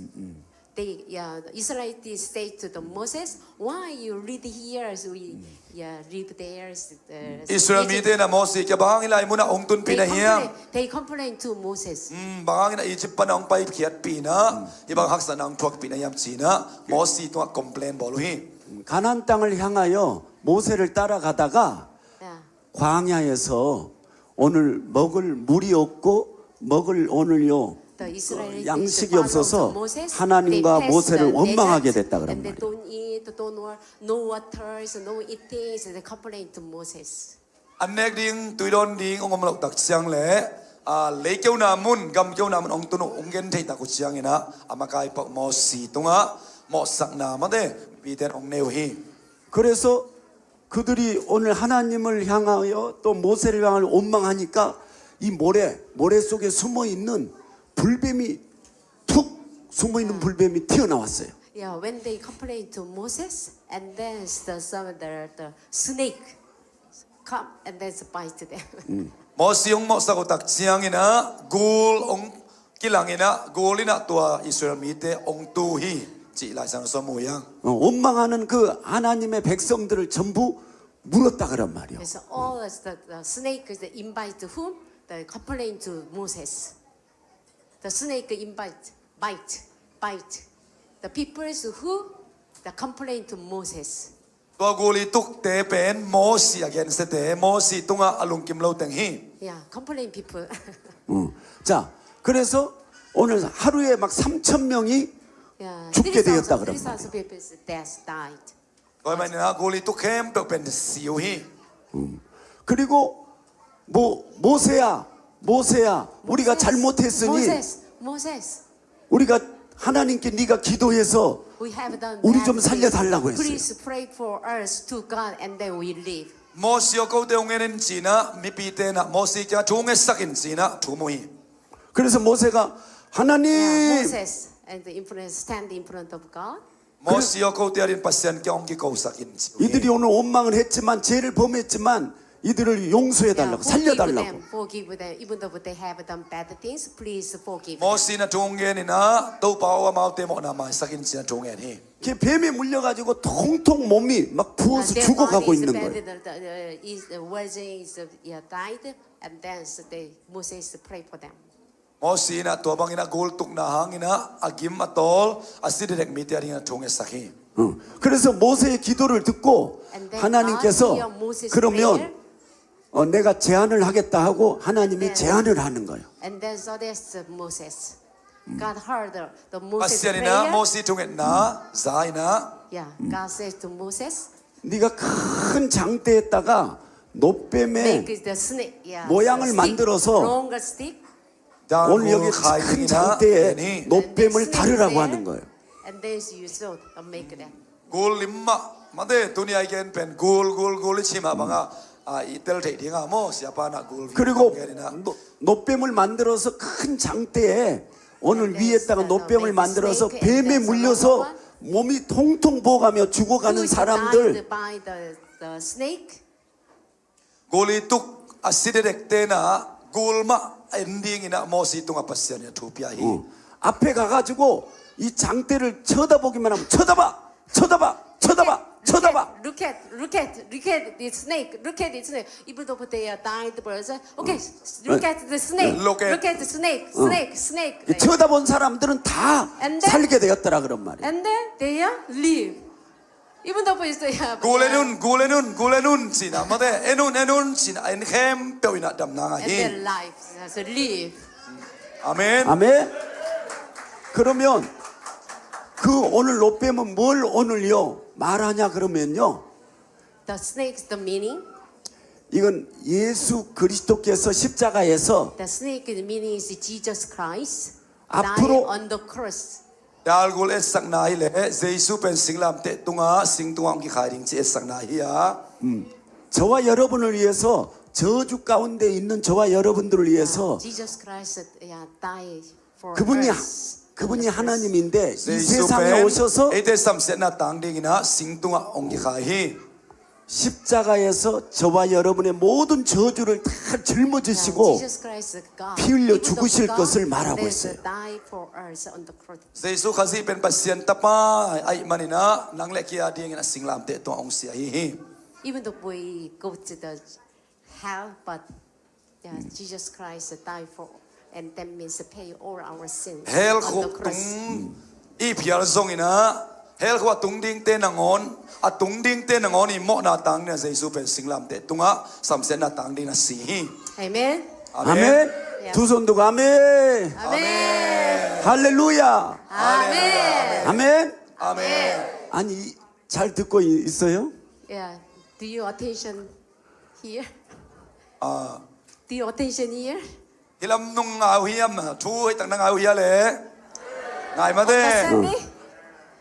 They, yeah, the Israelites say to the Moses, why you lead here? So we, yeah, leave there. Uh, Israel Egypt. Mite na Mosi kia bang hangin lai mun a hong tunpih They na hiam. Complain, they complain to Moses. Hmm, bang hangin a Egypt pan a hong paikhiatpih na hi bang haksatna hong thuakpih na hiam ci-in a Mosi tungah complain bawl uh hi. 가나안 땅을 향하여 모세를 따라가다가 Yeah. 광야에서 오늘 먹을 물이 없고 먹을 오늘요 The Israelites 양식이 follow 없어서 Moses. 하나님과 They pass 모세를 the 원망하게 desert, 됐다 그런 and they 말이에요. Don't eat, don't wa- no waters, no eating, so they complain to Moses. An nek ding, tui dawn ding hong om loh tak ciang le a, lei keuna mun, gam keuna mun hong tun uh hong gen thei tak uh ciangin a, a makai pah Mosi tungah mawhsakna mate mipite in hong nei uh hi. 그래서 그들이 오늘 하나님을 향하여 또 모세를 향하여 원망하니까 이 모래 모래 속에 숨어 있는 불뱀이 툭 숨어 있는 불뱀이 튀어나왔어요. Yeah, when they complain to Moses, and then the some of the, the snake come and then bite them. Mosi hong mawhsak uh tak ciangin a gul hong kilang in a gul in a tua Israel mite hong tu hi cih Lai Siangtho sa mu hiang. 어, 원망하는 그 하나님의 백성들을 전부 물었다 그런 말이요. So all as the, the snake is the invite to whom? The complain to Moses. The snake invite, bite, bite. The peoples who the complain to Moses. Tua gul i tukte pen Mosi a gensiate, Mosi tungah a lungkim lo teng hi. Yeah, complain people. 어. 자, 그래서 오늘 하루에 막 삼천 명이 Yeah, 죽게 되었다 그런 three thousand 말이에요. people death died. Tua hi manin a gul i tuk khempeuh pen si uh hi. 그리고 뭐 모세야, 모세야, 우리가 잘못했으니 Moses, Moses, 우리가 하나님께 네가 기도해서 we have done 우리 bad 좀 things. 살려달라고 했어요. Please pray for us to God, and then we leave. Mosi aw, kote hong en in ci-in a mipite in a Mosi kiang thu ngetsak in ci-in a thum uh hi. 그래서 모세가 Yeah, 하나님 Moses and the in front, stand in front of God. Mosi aw, kote adingin Pasian kiang hong kikosak in ci uh hi. 이들이 오늘 원망을 했지만, 죄를 범했지만 이들을 용서해 Yeah, 달라고, 살려 forgive 달라고. Them, forgive them, even though they have done bad things, please forgive them. Mosi in a thu hong gen in a Topa aw, amaute mawhna maisak in ci-in a thu hong en hi. 이렇게 뱀에 물려가지고 통통 몸이 막 부어서 Their 죽어가고 body is 있는 거예요. bad, uh, is, uh, virgin is, uh, yeah, died, and then so they, Moses pray for them. Mosi in a tua bangin a gul tukna hangin a a gim a tawl a si dekdek mite adingin a thu hong ngetsak hi. 어. 그래서 모세의 기도를 듣고 And then 하나님께서 God hear Moses' 그러면 prayer. 어, 내가 제안을 하겠다 하고 하나님이 네. 제안을 하는 거예요. And then so there's uh, Moses. God heard the, the Moses Pasian in a prayer. Mosi thungetna za in a Yeah, God says to Moses, 네가 큰 장대에다가 노뱀의 make the snake, yeah, 모양을 stick, 만들어서 longer stick. 오늘 여기 dangul khai 큰 in a 장대에 en hi. 노뱀을 다르라고 하는 거예요. And then you should uh, make that. Gul lim mah, mate tuni a i gen pen gul gul gul i ci mah banga a i tel theih ding a maw, siapa in a gul 그리고 gen in a. 노, 노뱀을 만들어서 큰 장대에 오늘 위에다가 노뱀을 만들어서 뱀에 물려서 몸이 통통 부어가며 죽어가는 Who is 사람들 died by the, the snake. Gul i tuk a si dekdekte in a gul mah en dingin a Mosi tungah Pasian in a thu pia hi. 어, 앞에 가가지고 이 장대를 쳐다보기만 하면, "쳐다봐, 쳐다봐, 쳐다봐, 쳐다봐." Look at, look at, look at the snake. Look at the snake. Even though they are dying, the person, okay, look at the snake. Look at Look at the snake. Snake, snake. 이 쳐다본 사람들은 다 And then- 살게 되었더라 그런 말이에요. And then they are live. Even though it's, yeah, Gul en un, gul en un, gul en un ci-in a, mate en un, en un ci-in a, en khempeuh in a damna ngah and hi. Their life as a live. Amen. 아멘. 그러면 그 오늘 노뱀은 뭘 오늘요 말하냐 그러면요, The snake's the meaning. 이건 예수 그리스도께서 십자가에서 The snake meaning is Jesus Christ 앞으로 died on the cross. Dalgul etsakna hileh Jesu pen singlamteh tungah sing tungah hong kikhai ding ci etsakna hi a. 저와 여러분을 위해서 저주 가운데 있는 저와 여러분들을 위해서 Jesus Christ yeah, died for 그분이 us. 그분이 하나님인데 이 Jesu 세상에 pen 오셔서 eite samsiatna tang dingin ah sing tungah hong kikhai hi. 십자가에서 저와 여러분의 모든 저주를 다 짊어지시고 Jesus Christ God 피 흘려 even though 죽으실 God, 것을 말하고 that 있어요. Died for us on the cross. Jesu Khazih pen Pasian Tapa ahih manin ah nang le kei a dingin ah singlamteh tungah hong si ahi hi. Even though we go to the hell, but yeah, Jesus Christ died for, and that means pay all our sins Hell on the khuk cross. tung i phial zongin ah hell khuk a tung dingte nangawn a tung dingte nangawn i mawhna tang dingin ah Jesu pen singlamteh tungah samsiatna tang dingin a si hi. Amen. 아멘. 두 손 들고 아멘. Amen. 할렐루야. Amen. 아멘. Amen. 아니 이- 잘 듣고 있- 있어요? Yeah. Do you attention here? Ah, Do you attention here? hi lam nung ngai uh hiam, thu hei tak na ngai uh hia le? Ngai mah de. Understand me?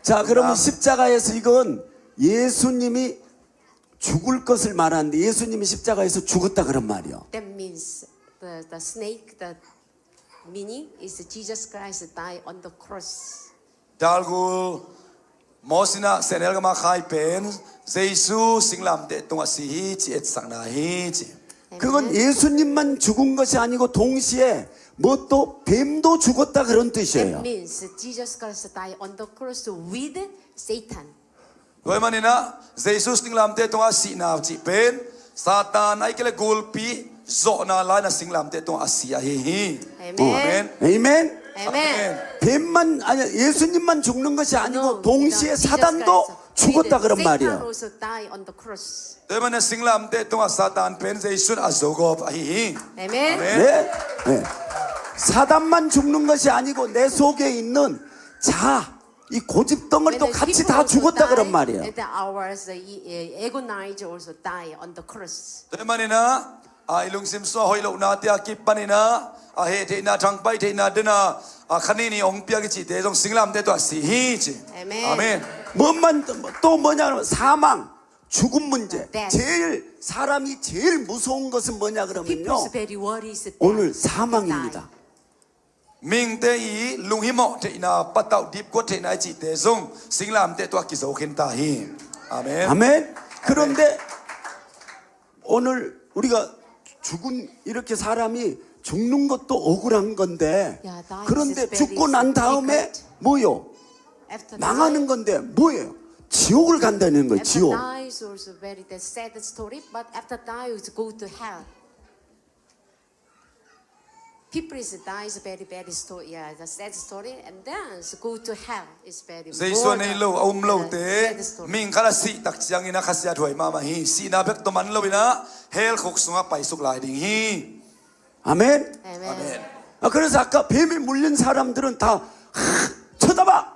자, 그러면 십자가에서 이건 예수님이 죽을 것을 말하는데 예수님이 십자가에서 죽었다 그런 말이요. That means the, the snake, the meaning is Jesus Christ died on the cross. Dalgul Moses in ah sehnel gam a khai pen Jesu singlamteh tungah si hi ci etsakna hi ci. 그건 예수님만 죽은 것이 아니고 동시에 뭐 또 뱀도 죽었다 그런 That 뜻이에요. means Jesus Christ died on the cross with Satan. Tua ahih manin ah Jesu singlamteh tungah sihna cih pen Satan ahih kei leh gulpi zawhna lai-in ah singlamteh tungah a si ahi hi. Amen. Amen. 아멘. Amen. 뱀만 아니 예수님만 죽는 것이 아니고 No, 동시에 Jesus 사단도 Christ 죽었다 with 그런 Satan 말이에요. Also died on the cross. Tua ahih manin ah singlamteh tungah Satan pen Jesu in a zogawp ahi hi. Amen. Amen. 네. 네. 사단만 죽는 것이 아니고 내 속에 있는 자, 이 고집 덩어리도 When the 같이 people 다 also 죽었다 그런 die, 말이에요. And the ours uh, e- e- agonize also die on the cross. Tua ahih manin ah, a i lungsim sung a hoih lohna te a kipanin ah, a heh theihna, thangpai theihna, dena a kha nih nih hong piak i cihte zong singlamteh tungah si hi ci. Amen. Amen. 뭐만 또 뭐냐 그러면 사망, 죽음 문제. Death. 제일 사람이 제일 무서운 것은 뭐냐 그러면요. People's very worries. 오늘 사망입니다. Mihingte i lunghimawh theihna, patauh dipkuat theihna i cihte zong singlamteh tungah kizo khin ta hi. Amen. 아멘. 그런데 오늘 우리가 죽은 이렇게 사람이 죽는 것도 억울한 건데 야, 나 그런데 이제 죽고 난 다음에 difficult. 뭐요? After 망하는 die, 건데 뭐예요? 지옥을 간다는 거예요. after 지옥. Die is also very the sad story, but after die we go to hell. People is die is very very story, yeah, the sad story, and then is go to hell is very Jesu more a nei the- lo a um the lote sad story. mihing khat a sih tak ciangin a khasia thuai mahmah hi. Sihna bek tawh man loin ah hell khuk sungah paisuk lai ding hi. 아멘. Amen. 아, 그래서 아까 뱀에 물린 사람들은 다 하, 쳐다봐,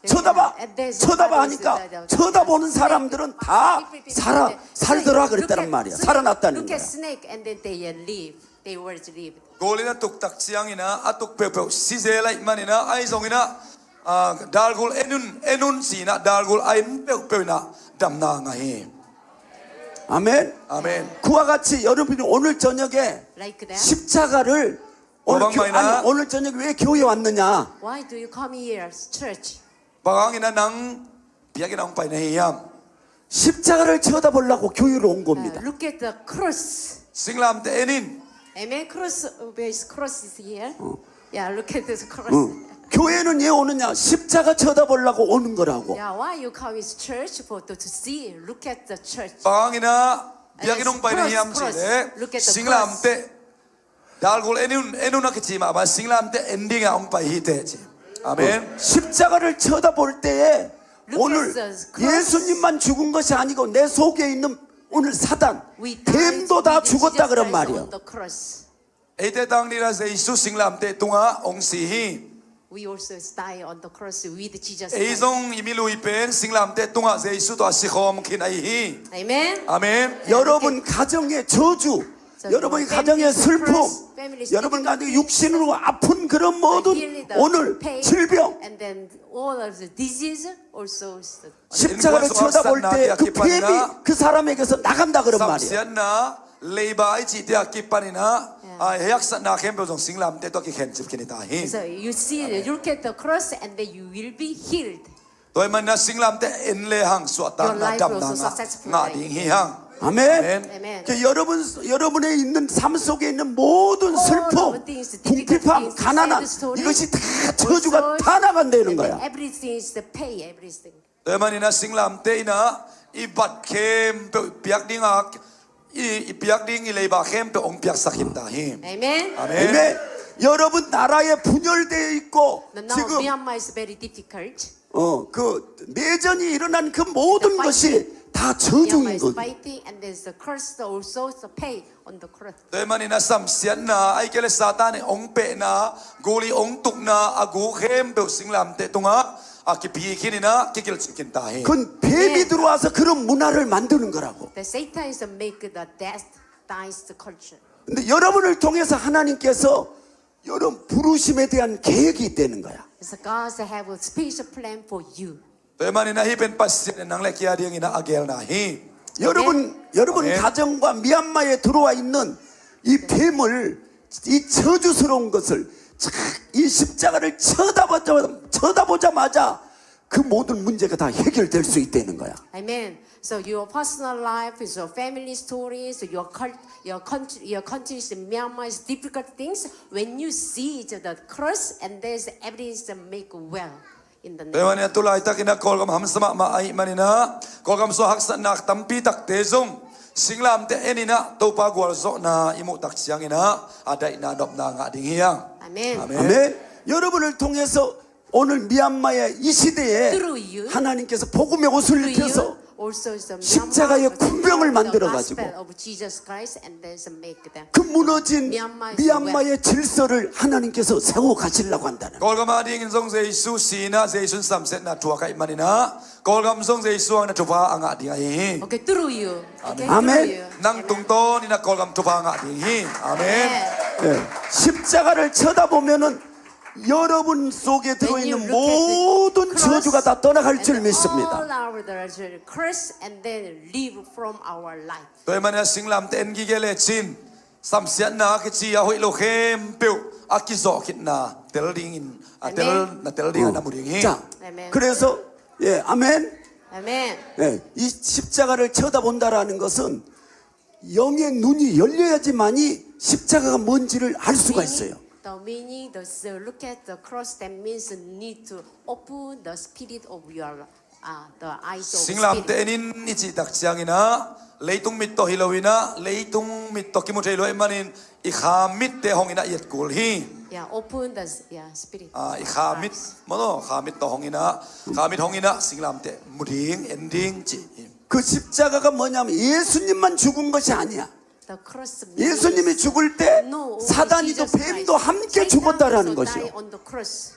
쳐다봐, And there's 쳐다봐 somebody 하니까 is the- 쳐다보는 사람들은 다 살아 살더라 그랬다는 말이야. 살아났다는 Look 거야. At snake and then they uh, live. They were live. Goal in a tuk tak ciangin ah a tuk peuhpeuh si zel ahih manin ah ahi zongin ah, ah, dalgul en un, en un ci-in ah dalgul a en peuhpeuh in ah damna ngah hi. 아멘. Amen. 그와 같이 여러분이 오늘 저녁에 Like that. 십자가를 오늘, Wabang 교, maina. 아니, 오늘 저녁에 왜 교회 왔느냐? Why do you come here, church? Bang hangin ah nang biakinn ah hong pai na hi hiam? 십자가를 쳐다보려고 교회로 온 Uh, 겁니다. Look at the cross. Singlamteh en in. Amen. Cross, uh, where is cross is here. Yeah, look at this cross. 응. 교회는 왜 오느냐? 십자가 쳐다보려고 오는 거라고. Yeah, why you come is church for to, to see? Look at the church. Bang hangin ah biakinn ah hong pai na hi hiam cih leh singlamteh dalgul en un, en un a kici mah bang singlamteh en dingin ah hong pai hi teh ci. Amen. 십자가를 쳐다볼 때에 Look 오늘 at the cross. 예수님만 죽은 것이 아니고 내 속에 있는 오늘 사단, We die 뱀도 다 with Jesus 죽었다 그런 Christ 말이에요. On the cross. Eite tang dingin ah Jesu singlamteh tungah hong si hi. We also die on the cross with Jesus Christ. Ei zong i milui pen singlamteh tungah Jesu tawh a sikhawm khin ahi hi. Amen. Amen. 여러분 가정의 저주, So 여러분 your 가정의 family's 슬픔, curse, family's 여러분 가정의 육신으로 아픈 그런 모든 heal the 오늘 pain, 질병, and then all of the disease also. 십자가를 쳐다볼 때 그 뱀이 그 사람에게서 나간다 그런 말이에요. Samsiatna, leiba i cihte a kipaninah, a heksatna khempeuh zong singlamteh tawh kikhencip khin hi ta hi. So you see, you look at the cross, and then you will be healed. Tua ahih maninah singlamteh en lehang suahtakna damna ngah ding hi hang. 아멘. Amen. 그 여러분 여러분의 있는 삶 속에 있는 모든 All 슬픔, of things, difficult 궁핍함, things, 가난함 sad story, 이것이 다 저주가 다 나간다는 And 거야. everything is the pay, everything. Tua ahih maninah singlamteh inah i bat khempeuh piak dingah i, i piak ding i leiba khempeuh hong piaksak khin ta hi. Amen. Amen. 아멘. 여러분 나라에 분열되어 있고 But now 지금 Myanmar is very difficult. 어, 그 내전이 일어난 그 모든 것이 다 Myanmar 저주인 is 거예요. Fighting, and there's the curse also the pay on the cross. Tua ahih maninah samsiatna, ahih kei leh Satan in hong pehna, guli hong tukna, a gu khempeuh singlamteh tungah a kiphi khin inah kikilcip khin ta hi. 그건 뱀이 들어와서 그런 문화를 만드는 거라고. The Satan is make the death dies the culture. 근데 여러분을 통해서 하나님께서 여러분 부르심에 대한 계획이 있다는 거야. So God have a special plan for you. Tua ahih maninah hih pen Pasian in nang le kei a dinginah a geelna hi. 여러분 여러분 아멘. 가정과 미얀마에 들어와 있는 이 뱀을 이 저주스러운 것을 이 십자가를 쳐다보자, 쳐다보자마자 그 모든 문제가 다 해결될 수 있다는 거야. Amen. So your personal life, is your family stories, your cult, your country, your country's Myanmar's difficult things. When you see it, the cross, and there's everything is make well in the name. Tua ahih maninah tu laitakinah Kawlgam hamsa mahmah ahih maninah Kawlgam sung haksatna tampi takte zong singlamteh eninah Topa gualzawhna i muh tak cianginah a daihna nopna ngah ding hi hang. Amen. Amen. 아멘. 여러분을 통해서 오늘 미얀마의 이 시대에 Through you, 하나님께서 복음의 옷을 through 입혀서 you, also is the 십자가의 Myanmar, 군병을 the 만들어가지고 gospel of Jesus Christ, and there's make them. 그 무너진 Myanmar is 미얀마의 질서를 하나님께서 세워 가시려고 한다는 거예요. Kawlgam a dingin zong Jesu sinah Jesu in samsiatna thuak ahih maninah Kawlgam zong Jesu hangin a thupha a ngah ding ahi hi. Okay, through you. Okay, Amen. Through you. Nang tungtawninah Kawlgam thupha a ngah ding hi. Amen. 예, 십자가를 쳐다보면은 여러분 속에 When you 들어있는 look at the 모든 cross, 저주가 다 떠나갈 줄 and 믿습니다. All our the curse and then leave from our life. Tua ahih maninah singlamteh en gige lecin samsiatna a kici a hoih lo khempeuh a kizawh khitna tel dingin a tel Amen. na tel ding a na mu ding hi. 자, 아멘. 그래서 예, 아멘. Amen. 예, 이 십자가를 쳐다본다라는 것은 영의 눈이 열려야지만이 십자가가 뭔지를 알 수가 있어요. The meaning, the, the look at the cross, that means you need to open the spirit of your, uh, the eyes of Singlamteh spirit. enin i cih tak cianginah leitung mit tawh hi loinah leitung mit tawh kimu thei lo ahih manin i kha mitte honginah i et kul hi. Yeah, open the, yeah, spirit. Ah, i kha mit maw, kha mit tawh honginah, kha mit honginah singlamteh mu ding, en ding ci hi. 그 십자가가 뭐냐면 예수님만 죽은 것이 아니야. The cross. 예수님이 죽을 때 No, 사단이도 Jesus 뱀도 Christ. 함께 Satan 죽었다라는 also died 것이요. On the cross.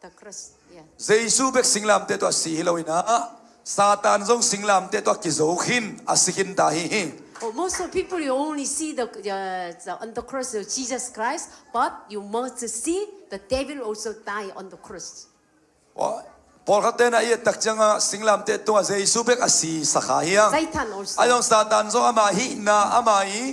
The cross. Yeah. Jesu bek singlamteh tawh a si hi loinah Satan zong singlamteh tawh a kizo khin a si khin ta hi hi. Oh, most of people, you only see the, uh, the on the cross of Jesus Christ, but you must see the devil also die on the cross. Pawlkhat tenah i et tak ciangah singlamteh tungah Jesu bek a si sakha hi hang. Satan also. A zong Satan zong ama hihna, ama i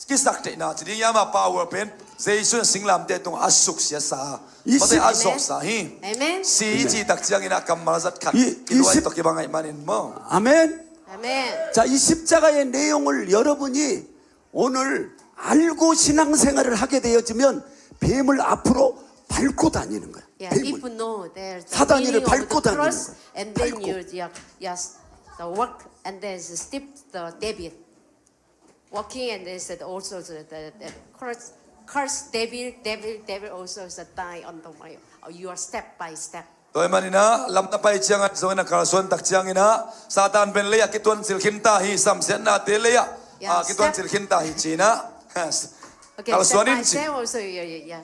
kisaktheihna ci ding hi, ama power pen Jesu in singlamteh tungah a suksiasa. I Mate si- a zawhsa hi. Amen. Si i cih tak ciangin a kammal zat khat I- i kiluai si- tawh kibang ahih manin maw. 아멘. Amen. 자, 이 십자가의 내용을 여러분이 오늘 알고 신앙생활을 하게 되어지면 뱀을 앞으로 밟고 다니는 거야. Yeah, if 뱀을. you know there's the 사단이를 meaning of 밟고 the 다니는 cross, 거야. and then 밟고. You, yeah, yes, the walk and then step the David, walking and then said also the, the, the curse, curse devil, devil, devil also is die on the way. Oh, you are step by step. Tua ahih manin a lam na pai ciangin zong in a kalsuan tak ciangin a Satan pen lei ah kituancil khin ta hi, samsiatnate lei ah, Yeah, ah, kituancil step. Khin ta hi ci-in a. Okay, Kalsuan step in by ci. Step also, yeah, yeah, yeah.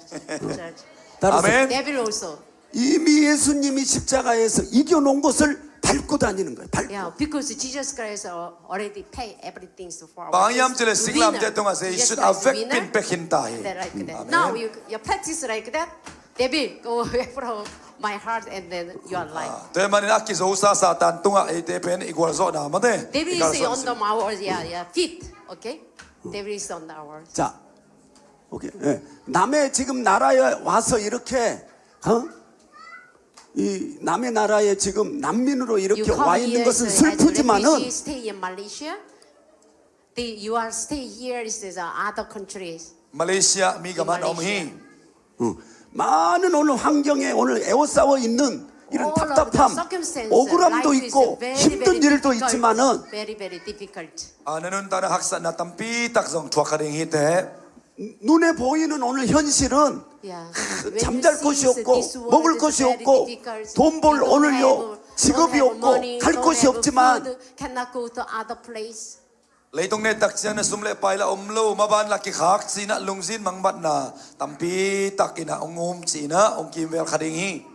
Church. That is Amen. Devil also. 이미 예수님이 십자가에서 이겨놓은 것을 밟고 다니는 거예요. 밟고. Yeah, because Jesus Christ al- already paid everything for our Bang hiam sins. cih leh Winner. singlamteh tungah Jesu Jesus a Christ vek winner. pin pia khin ta hi. Is that right? Good. Amen. Now you, you practice like that. Devil, go away from my heart and then your life. Tua ahih manin a kizosa Satan tungah eite pen i gualzawhna mate. Devil I is gualzawh on the our, yeah, yeah, feet. Okay. Devil is on our. 자, 오케이. 예. 남의 지금 나라에 와서 이렇게 어? 이 남의 나라에 지금 난민으로 You 이렇게 come 와 있는 here 것은 as a 슬프지만은 refugee, stay in Malaysia. The, you are stay here is, is uh, other countries. Malaysia mi gam ah na om hi. Malaysia. 어, 많은 오늘 환경에 오늘 애워싸워 있는 이런 All of the 답답함, circumstances, 억울함도 life is 있고 very, 힘든 very 일도 difficult. 있지만은 Very, very difficult. A, na nuntakna haksatna tampi tak zong thuak kha ding hi teh. 눈에 보이는 오늘 현실은 Yeah. When you 잠잘 see 곳이 this, 없고 this world 먹을 is 것이 very 없고 difficult. 돈 벌 You don't 오늘요 have, 직업이 don't have 없고 money, 갈 don't 곳이 have 없지만 food, cannot go to other place. Leitung netak ciang na sum le pai la om lo, maban la kikhak ci-in ah lungzin mangbatna tampi tak in ah hong um ci-in ah hong kimvel kha ding hi.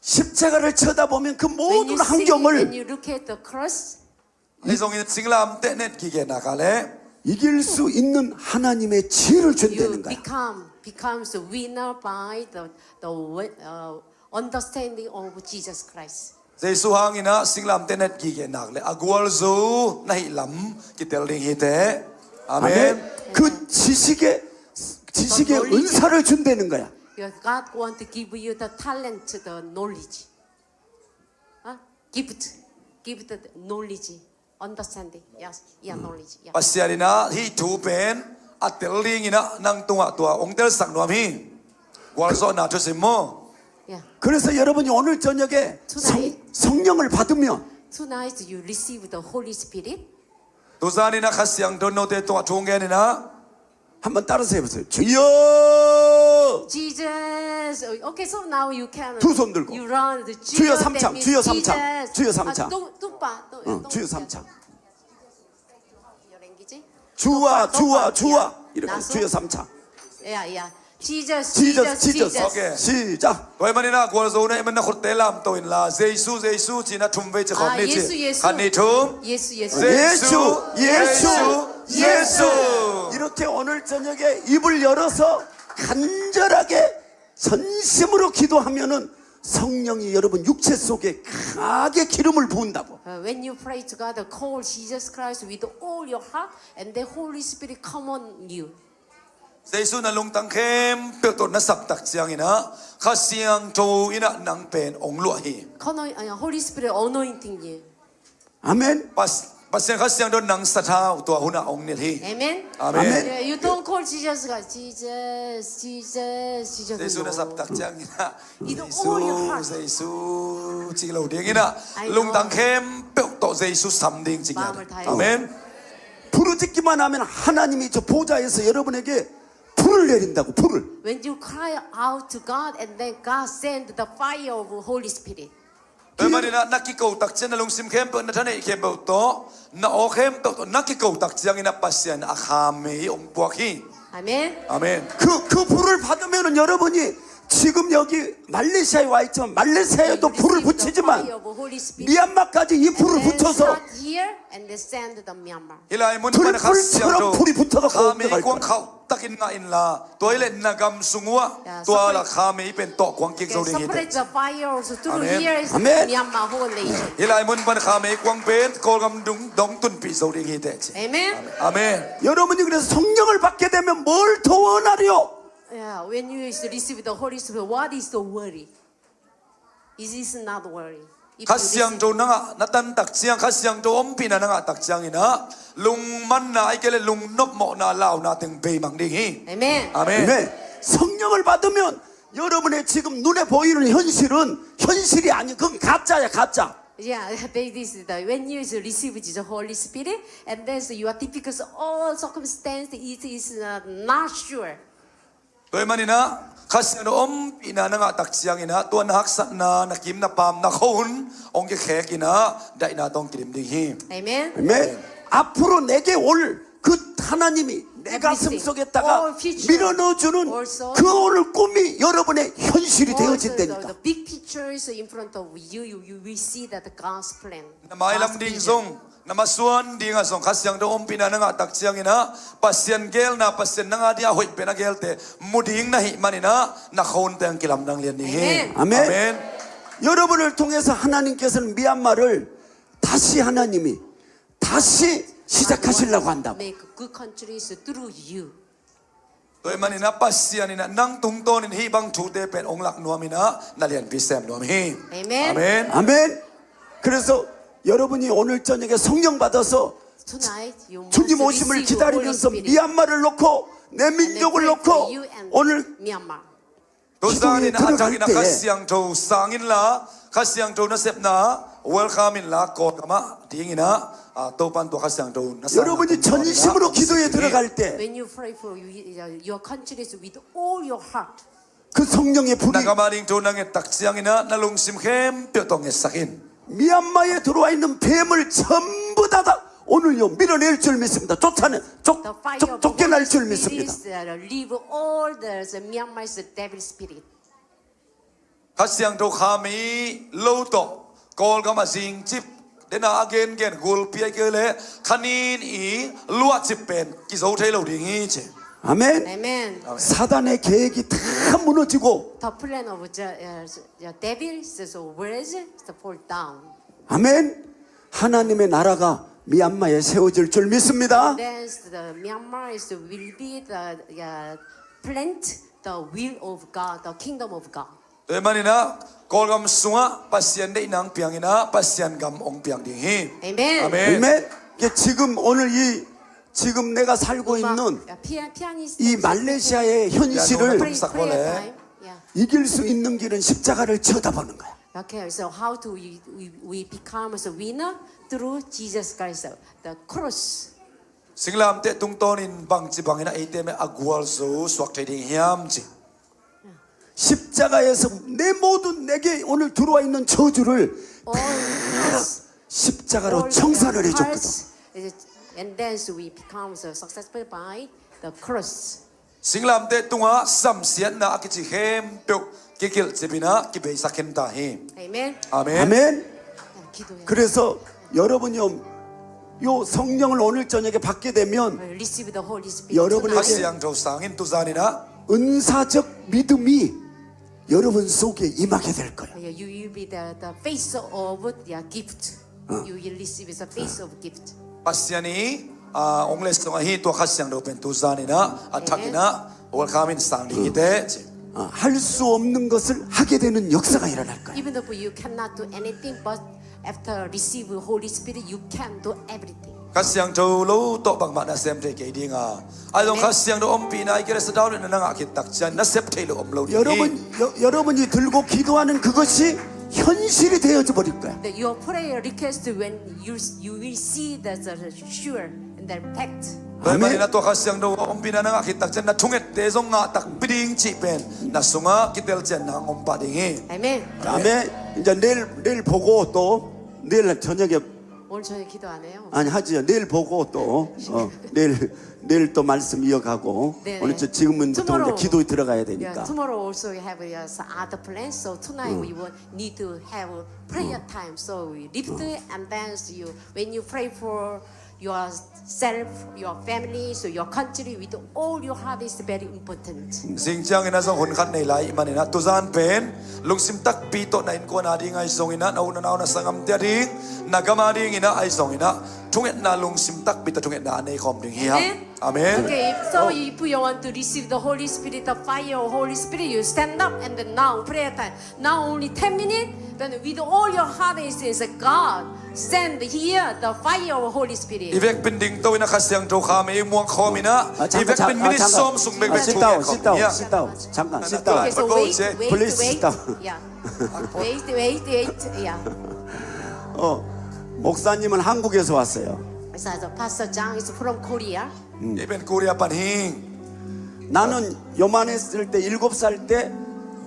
십자가를 쳐다보면 그 When you 모든 see, 환경을 when you look at the cross, Ahi zongin singlamteh net gige nak leh 이길 수 있는 하나님의 지혜를 you 준다는 거야. become becomes a winner by the the uh, understanding of Jesus Christ. Jesu hangin ah singlamteh net gige nak leh a gualzo na hih lam kitel ding hi teh. Amen. 그 지식의 지식의 은사를 준다는 거야. Because God want to give you the talent, the knowledge. Huh? Gift, gift, knowledge, understanding. Yes, yeah, knowledge. Yeah. Pasian in ah hih thu pen a tel dingin ah nang tungah tua hong telsak nuam hi. Gualzawhna thusim maw? Yeah. 그래서 여러분이 오늘 저녁에 성, 성령을 받으면 Tonight you receive the Holy Spirit. Tuzan in ah Kha Siangtho note tungah thu hong gen in ah 한번 따라서 해보세요. 주여! Jesus. Okay, so now you can. 두 손 들고. You run the 주여 Jesus, 삼창, that 주여 means 삼창, Jesus. 주여 삼창. 아, 또, 또 봐, 또, 응, 또 주여 봐. 삼창. Your language? 주와 또 주와 봐. 주와 야, 이렇게 나서? 주여 삼창. Yeah, yeah. Jesus, Jesus, Jesus, Jesus. Jesus. 시작. Tua ahih manin ah gualzo na hih manin na khutte lamto inla Jesu, Jesu ci-in ah thum vei ci khawm 아, ni ci. 예수, 예수. Khat, nih, thum. 예수, 예수. 예수, 예수, 예수. 이렇게 오늘 저녁에 입을 열어서 간절하게 전심으로 기도하면은 성령이 여러분 육체 속에 강하게 기름을 부은다고. Uh, when you pray to God, call Jesus Christ with all your heart, and the Holy Spirit come on you. Jesu na lungtang khempeuh tawh na sap tak ciangin ah Kha Siangtho in ah nang pen hong luah hi. Anoint, uh, Holy Spirit anointing you. 아멘. Pas, Pasian Kha Siangtho nang sathau tua hun ah hong nilh hi. Amen. Amen. Amen. Yeah, you don't call Jesus, God. Jesus, Jesus, Jesus. Jesu na No. sap tak ciangin ah With all your heart. Jesu, Jesu ci lo dingin ah I know. lungtang khempeuh tawh Jesu sam ding ci ngiat. 마음을 다해서. Amen. 부르짖기만 하면 하나님이 저 보좌에서 여러분에게 불을 내린다고. 불을. When you cry out to God, and then God send the fire of Holy Spirit. Tua ahih manin ah na kiko tak ciang na lungsim khempeuh, na thaneih khempeuh tawh, na aw khempeuh tawh na kiko tak ciangin ah Pasian a khamei hong puak hi. Amen. Amen. 그, 그 불을 받으면은 여러분이 지금 여기 말레이시아에 와 있지만 말레이시아에도 불을 Receive the 붙이지만 fire of Holy Spirit. 미얀마까지 이 불을 And then 붙여서 start here and then send the Myanmar. Hih lai mun pan Kha 들불처럼 Siangtho 불이 붙어갖고 khamei 갈 kuang 거야. khauh takin ngah inla, tua hi leh na gam sung uh ah Yeah, tua so la khamei pen tawh kuang kik zo Okay, ding hi teh. separate the fire also through Amen. here is Amen. Myanmar whole nation. Hih lai mun pan khamei kuang pen Kawlgam dung dong tunpih zo ding hi teh ci. Amen. Amen. 여러분이 그래서 성령을 받게 되면 뭘 더 원하리요? Yeah, when you is receive the Holy Spirit, what is the worry? It is not worry. If Kha you receive Siangtho na ngah, na tan tak ciang, Kha Siangtho ompihna na ngah tak ciangin ah lungmanna, ahih kei leh lungnopmawhna, launa teng beimang ding hi. Amen. Amen. 네. 성령을 받으면 여러분의 지금 눈에 보이는 현실은 현실이 아니고 그건 가짜야, 가짜. Yeah, they this is the when you is receive Jesus Holy Spirit, and then so you are difficult all circumstance, it is uh, not sure. Tua ahih manin ah Kha Siangtho ompihna na ngah tak ciangin ah tua na haksatna, na kim na pam, na khuahun hong kikhek in ah daihna tawh hong kidim ding hi. Amen. 아멘. 앞으로 내게 올 그 하나님이 내 가슴 everything, 속에다가 all future, 밀어넣어주는 also 그 오늘 꿈이 여러분의 현실이 all the, 되어진다니까. The big pictures in front of you, you, you will see that God's plan, na mailam God's ding vision. Zong, na masuan dingah zong Kha Siangtho ompihna na ngah tak ciangin ah, Pasian geelna, Pasian nang a dingah hoih pen a geelte mu ding na hih manin ah, na khonte ang kilamdang lian ding hi. Amen. 아멘. 아멘. 여러분을 통해서 하나님께서는 미얀마를 다시 하나님이 다시 시작하시려고 한다고. Make good countries through you. Tua ahih manin ah Pasian in ah nang tungtawnin hih bang thute pen hong lak nuamin ah na lianpi sem nuam hi. Amen. 아멘. 아멘. 그래서 여러분이 오늘 저녁에 성령 받아서 Tonight you must 주님 오심을 receive Holy 기다리면서 Spirit. 미얀마를 놓고 내 And then 민족을 pray for 놓고 you and 오늘 Myanmar. Tuzan in ah a thak in ah Kha Siangtho sang inla, Kha Siangtho nasepna welcome inla, Kawlgam ah ding in ah, ah, Topan tua Kha Siangtho na sang, 여러분이 전심으로 기도에 들어갈 때 When you pray for you, your countries with all your heart. 그 성령의 불이 Na gam a ding thu na nget tak ciangin ah na lungsim khempeuh tawh ngetsak in. 미얀마에 들어와 있는 뱀을 전부 다, 다 오늘요, 밀어낼 줄 믿습니다. 쫓아내, 쫓, The fire 쫓, of the 쫓겨날 Holy 줄 Spirit 믿습니다. Is, uh, leave all the, the Myanmar's devil spirit. Kha Siangtho khami lo tawh Kawlgam a zingcip, dena a gengen gulpi a kei le khanin i luahcip pen kizo thei lo ding hi ci. 아멘. Amen. 사단의 계획이 다 무너지고 The plan of the, uh, the devil is so words to fall down. 아멘. 하나님의 나라가 미얀마에 세워질 줄 믿습니다. Then the Myanmar is will be the, uh, plant the will of God, the kingdom of God. Tua ahih manin ah Kawlgam sungah Pasian deihna hong piangin ah Pasian gam hong piang ding hi. Amen. 아멘. 아멘. 이게 지금 오늘 이 지금 내가 살고 있는 이 말레이시아의 현실을 이길 수 있는 길은 십자가를 쳐다보는 거야. Okay, so how do we, we, we become as a winner? Through Jesus Christ, the cross. Singlamteh tungtawnin bangci bangin ah eite mah a gualzo suak thei ding hiam ci. 십자가에서 내 모든 내게 오늘 들어와 있는 저주를 다 십자가로 청산을 해줬거든. And then we become so successful by the cross. Singlamteh tungah samsiatna a kici khempeuh kikilhcip in ah kibeisak khin ta hi. Amen. 아멘. 아멘. 그래서 여러분이 요 성령을 오늘 저녁에 받게 되면 여러분에게 Kha Siangtho sang in tuzan in ah, 은사적 믿음이 여러분 속에 임하게 될 거예요. You will be the, the face of the gift. You will receive the face of gift. Pasian i, ah, hong letsong ahi tua Kha Siangtho pen tuzan in ah a thak in ah welcome in sang ding hi teh ci. 아, 할 수 없는 것을 하게 되는 역사가 일어날 거예요. Even though you cannot do anything, but after receive Holy Spirit, you can do everything. Kha Siangtho lo tawh bangmah na sem thei kei ding a, ahi zong Kha Siangtho ompihna i kei le sadau le na ngah khit tak ciang na sep thei lo om lo ding hi. 여러분, 여, 여러분이 들고 기도하는 그것이 현실이 되어져 버릴 거야. That your prayer request when you, you will see that the sure and the fact. Tua ahih manin ah tua Kha Siangtho ompihna na ngah khit tak ciang na thungette zong ngah takpi ding cih pen na sungah kitelcianna hong om pah ding hi. 아멘. 다음에 이제 내일 내일 보고 또 내일 저녁에 오늘 저녁 기도 안 해요? 아니, 하지요. 내일 보고 또 어, 내일 내일 또 말씀 이어가고. 네네. 오늘 저 지금은 보통 이제 Tomorrow. 기도에 들어가야 되니까. Yeah, tomorrow also we have uh, some other plans. So tonight we will need to have a prayer time. So we lift and dance you when you pray for yourself, your family, so your country with all your heart is very important. Zing ciangin ah zong hun khat nei lai i hih manin ah tuzan pen lungsim takpi tawh na innkuan a ding ahi zongin ah na u na nau na sanggamte a ding, na gam a dingin ah ahi zongin ah thungetna lungsim takpi tawh thungetna a nei khawm ding hi hang. Amen. Amen. Okay, so if you want to receive the Holy Spirit, the fire of Holy Spirit, you stand up and then now prayer time. Now only ten minutes, then with all your heart is, is God. Send here the fire of Holy Spirit. I vekpin dingto in ah Kha Siangtho khami i muak khawm in ah, 아, i vekpin minute sawm sung bek bek sit down, sit down, sit down. 잠깐, sit down. Okay, so wait, wait, wait. Please sit down. Yeah. Wait, wait, wait. Yeah. 어, 목사님은 한국에서 왔어요. So the Pastor Jang is from Korea. Even Korea pan hi. 나는 요만했을 때 일곱 살 때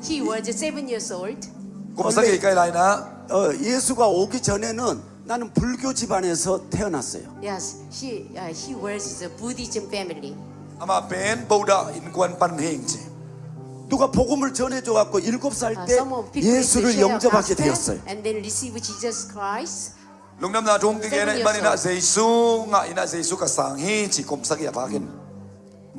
He was seven years old. Kum sagih kai lai-in ah. 어, 예수가 오기 전에는 나는 불교 집안에서 태어났어요. Yes, he uh, he was a Buddhism family. Amah pen Buddha innkuan pan hi ing ci. 누가 복음을 전해줘갖고 일곱 살 때 예수를 영접하게 되었어요. And then receive Jesus Christ. Lungdamna thu hong kigen a, i man in ah Jesu ngah in ah Jesu ka sang hi ci, kum sagih a phak in.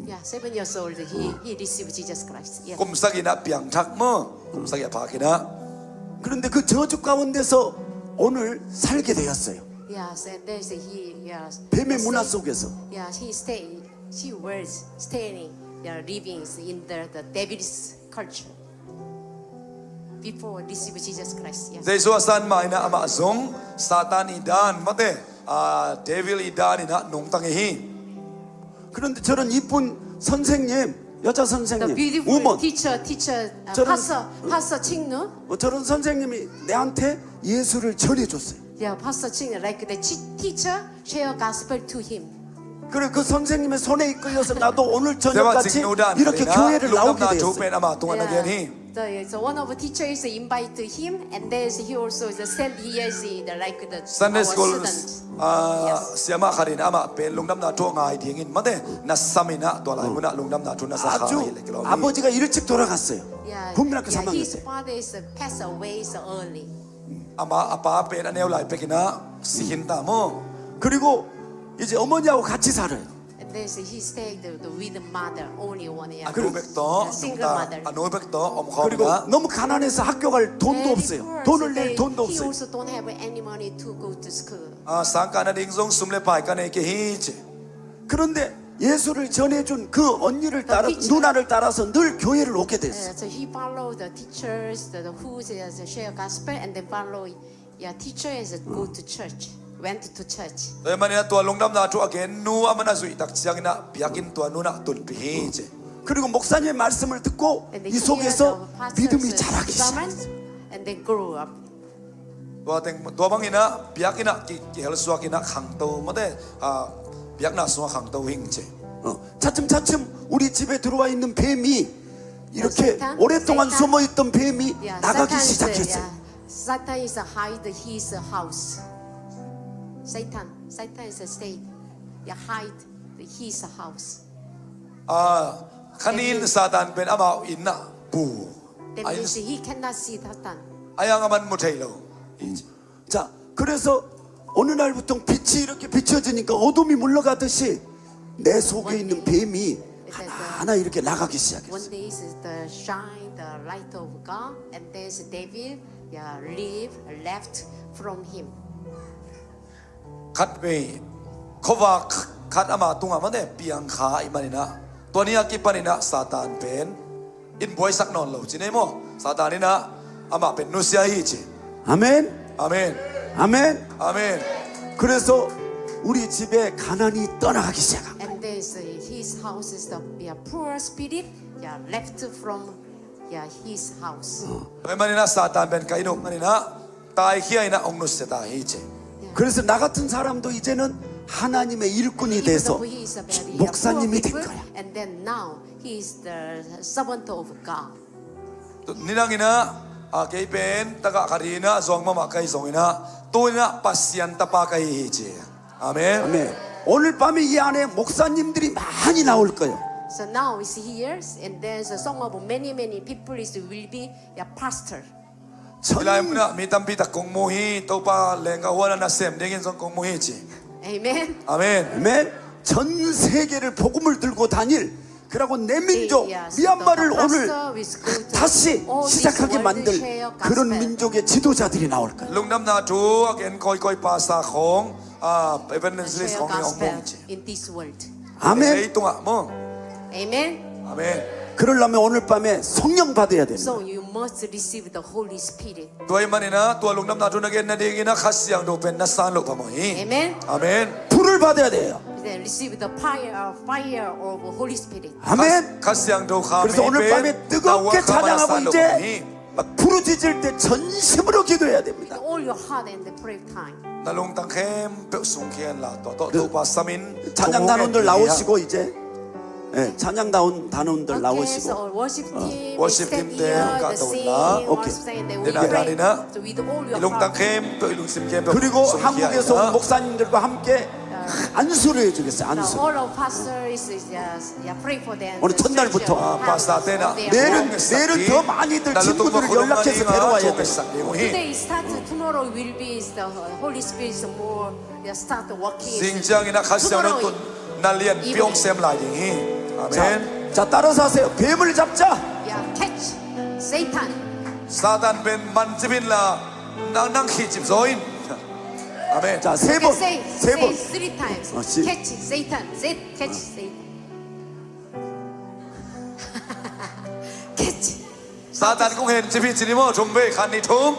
Yeah, seven years old, he, he received Jesus Christ. Yeah. Kum sagih in ah piangthak maw, kum sagih a phak in ah. 그런데 그 저주 가운데서 오늘 살게 되었어요. Yes, and then he, yes. 뱀의 문화 속에서. Yeah, he stay, he was staying, yeah, living in the, the devil's culture before receive Jesus Christ. Yes. Jesu a san ma in ah amah zong Satan i dan, mate, ah, devil i dan in ah nungta ngei hi. 그런데 저런 이쁜 선생님, 여자 The 선생님, beautiful 우먼. teacher, teacher, uh, 저런- pastor, pastor Ching, no? 어, 저런 선생님이 내한테 예수를 전해줬어요. Yeah, pastor Ching, like the chi- teacher, share gospel to him. 그래 그 선생님의 손에 이끌려서 나도 오늘 저녁 Tewa 같이 cing nu dan 이렇게 in ah 교회를 나오게 Lungdamna thu 되었어요. pen amah tungah na gen hi. Yeah. The, so one of the teachers invite him, and then he also is sent here as the, like the Sunday our school student. ah, Yes. siamah khat in amah pen Lungdamna thu a ngai ding in, mate, na sam in ah tua lai mun ah Lungdamna thu na za kha 아주 hi le kilawm hi. 아버지가 일찍 돌아갔어요. Yeah, 국민학교 yeah, 삼 학년 his 때. father is uh, passed away so early. Amah a pa pen a neu lai pek in ah si khin ta maw. 그리고 이제 어머니하고 같이 살아요. And then so he stayed the, the with the mother, only one year. A nu bek tawh A single nungta, mother. a nu bek tawh om khawm 그리고 in ah. 너무 가난해서 학교 갈 돈도 Very 없어요. poor, 돈을 so 낼 they- 돈도 He 없어요. also don't have any money to go to school. Ah, sang kah nading zong sum le pai ka nei kei hi ci. 그런데 예수를 전해준 그 언니를 따라 teacher. 누나를 따라서 늘 교회를 오게 됐어요. Uh, so he followed the teachers, the, the who is share gospel, and then follow yeah teacher and go to church, went to church. Tua ahih manin ah tua Lungdamna thu a gen nu a man a zuih tak ciangin ah biakinn tua nu in ah tunpih hi ci. 그리고 목사님의 말씀을 듣고 And 이 then 속에서 hear the 믿음이 pastor's 자라기 시작했어요. sermon, and then grow up. Tua teng, tua bangin ah biakinn ah ki, kihel suak in ah khangto, mate, ah, biakna sungah khangto hi ing ci. 어, 차츰차츰 우리 집에 들어와 있는 뱀이 이렇게 Satan, 오랫동안 Satan. 숨어있던 뱀이 Yeah, 나가기 Satan is, 시작했어요. Yeah, Satan is hide his house. Satan, Satan is a state. Yeah, hide his house. Ah, khanin Satan pen amau inn ah pu. That Ai, means he cannot see Satan. ai ang a man mu thei lo. 자, 그래서 어느 날부터 빛이 이렇게 비춰지니까 어둠이 물러가듯이 내 속에 있는 뱀이 하나하나 이렇게 나가기 One 시작했어요. day is the shine, the light of God, and there's devil, yeah, leave, left from him. Khat vei khuavak khat ama tungah mate piang kha ahih manin ah, tua ni a kipanin ah Satan pen in buaisak nawn lo ci nei maw? Satan in ah amah pen nusia hi ci. 아멘. Amen. 아멘. Amen. 그래서 우리 집에 가난이 떠나가기 시작합니다. And there's uh, his house is the, yeah, poor spirit, yeah, left from, yeah, his house. Tua ahih manin ah Satan pen ka inn uk manin ah taikhia in ah hong nusia ta hi ci. 그래서 나 같은 사람도 이제는 하나님의 일꾼이 Even 돼서 though he is a very, yeah, 목사님이 poor 된 people, 거야. And then now he is the servant of God. Nidang in ah, a kei pen tagah khat in ah zuang mahmah ka hi zongin ah, tu in ah Pasian tapa ka hi hi ci. Amen. 아멘. 오늘 밤에 이 안에 목사님들이 많이 나올 거예요. So now it's here, and there's a song of many, many people is will be a pastor. Hih lai mun ah mi tampi tak kong mu hi, Topa leenggah huan ah nasem dingin zong kong mu hi ci. Amen. Amen. 아멘. 전 세계를 복음을 들고 다닐 그리고 내 민족 Yes, 미얀마를 the 오늘 pastor is going to 다시 all this 시작하게 world 만들 share 그런 gospel. 민족의 지도자들이 나올 거예요. Lungdamna thu a gen kawikawi pasa khawng, ah, evangelist Share khawng in hong mu gospel hi ci. In this world. 아멘. Leitungah maw. Amen. Amen. 그러려면 오늘 밤에 성령 받아야 됩니다. So you must receive the Holy Spirit. Tua ahih manin ah tua lungdamna thu na gen nadingin ah Kha Siangtho pen na san loh phamawh hi. Amen. Amen. 불을 받아야 돼요. Then receive the fire, uh, fire of Holy Spirit. 아멘. Kha Siangtho kha 그래서 오늘 밤에 뜨겁게 찬양하고 이제 막 부르짖을 때 전심으로 기도해야 됩니다. With all your heart and the prayer time. Na lungtang khempeuh sungkhia inla, tua tawh Topa samin. 찬양 단원들 나오시고 이제 예, 찬양 단원 단원들 Okay, 나오시고 so worship team, Worship stand team te here, ka the to sing, la. worship team, then we Dena pray. dena. So with all I your lungtang heart. khempeuh, i lungsim khempeuh. 그리고 Sungkhia 한국에서 inla. 온 목사님들과 함께 안수를 해주겠어요. 안수. All of pastors is, uh, yeah, pray for them. 오늘 첫날부터. 아, pastor te na. 내일은, 내일은 더 많이들 친구들을 연락해서 데려와야 돼. Today start, tomorrow will be the Holy Spirit is more, yeah, start working. Zingciangin a Kha Siangtho tun na lian piong sem lai ding hi. Amen. 자, 자, 따라서 하세요. 뱀을 잡자. Yeah, catch Satan. Satan pen man cipin la, nang nang khi cip zoin. Amen. 자, 세 번. Say, 세 번. Say three times. 어, 시- Catch Satan. Say, catch Satan. Catch. Satan kong hen cip hi ci ni maw, thum vei, khat nih thum.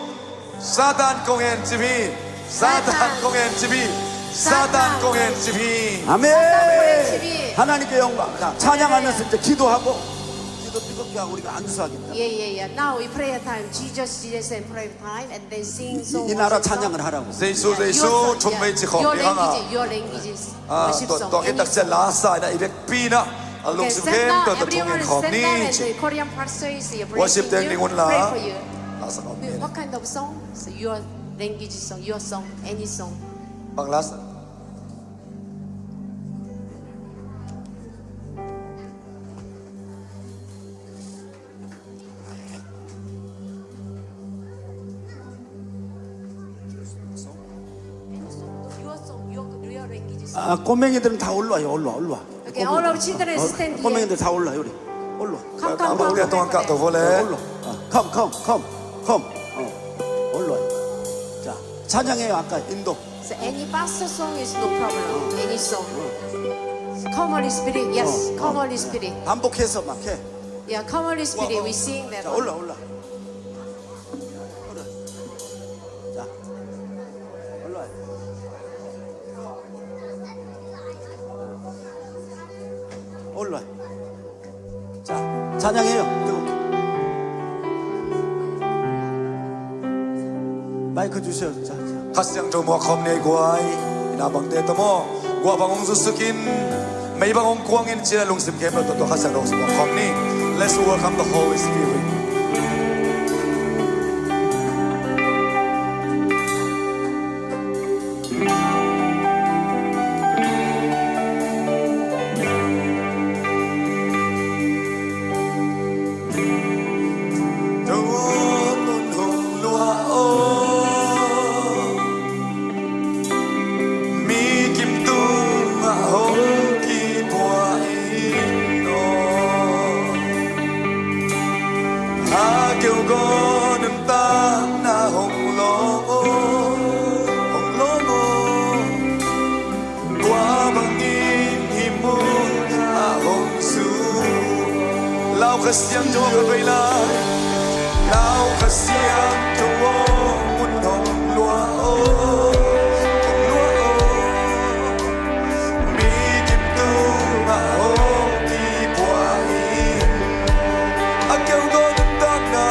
Satan kong hen cip hi. Satan kong hen cip hi. Satan kong hen cip hi. 아멘. 하나님께 영광. 자, 찬양하면서 이제 기도하고, 기도 뜨겁게 하고 우리가 안수하겠다. Yeah, yeah, yeah. Now we prayer time. Jesus, Jesus and prayer time, and then sing song. 이 나라 찬양을 하라고. Jesu, Jesu, thum vei ci khawm ding hang a. Your languages. Ah, tua khit tak ciang la sa in a, i vekpi in a, a lungsim khempeuh tawh thungen khawm ni ci. Worship team ding un la. La sa khawm ni. What kind of song? So your language song, your song, any song. Bang la sa. 아, 꼬맹이들은 다 올라와요. 올라와, 올라와. Okay, all our children stand here. 꼬맹이들 다 올라와, 요리. 올라와. Come, come, come. Ollo. 아, come, come, come, come. 어, 올라와. 자, 찬양해요. 아까 인도. So any pastor song is no problem. Any song. Come, Holy Spirit. Yes, come, Holy Spirit. 반복해서 막 해. Yeah, come, Holy Spirit. We sing that. 자, 올라, 올라. 자, 올라. 올라. 자, 찬양해요. 뜨겁게. 마이크 주세요. 자, 자. Kha Siangtho muak khawm ni ei guai. Ina bangte tawh maw, guah bang hong zusuk in, mei bang hong kuang in ci-in a lungsim khempeuh tawh tua Kha Siangtho muak khawm ni. Let's welcome the Holy Spirit. Tua hun hong luah aw, mi kim tungah hong kipuah in aw, a keugaw nuntakna hong lawng aw, hong lawng aw. Tua bangin hih munah hong zu. Lau Kha Siangtho khat vei lai. Lau Kha Siangtho aw, mun hong luah aw, hong luah aw. Mi kim tungah hong kipuah in, a keugaw nuntakna.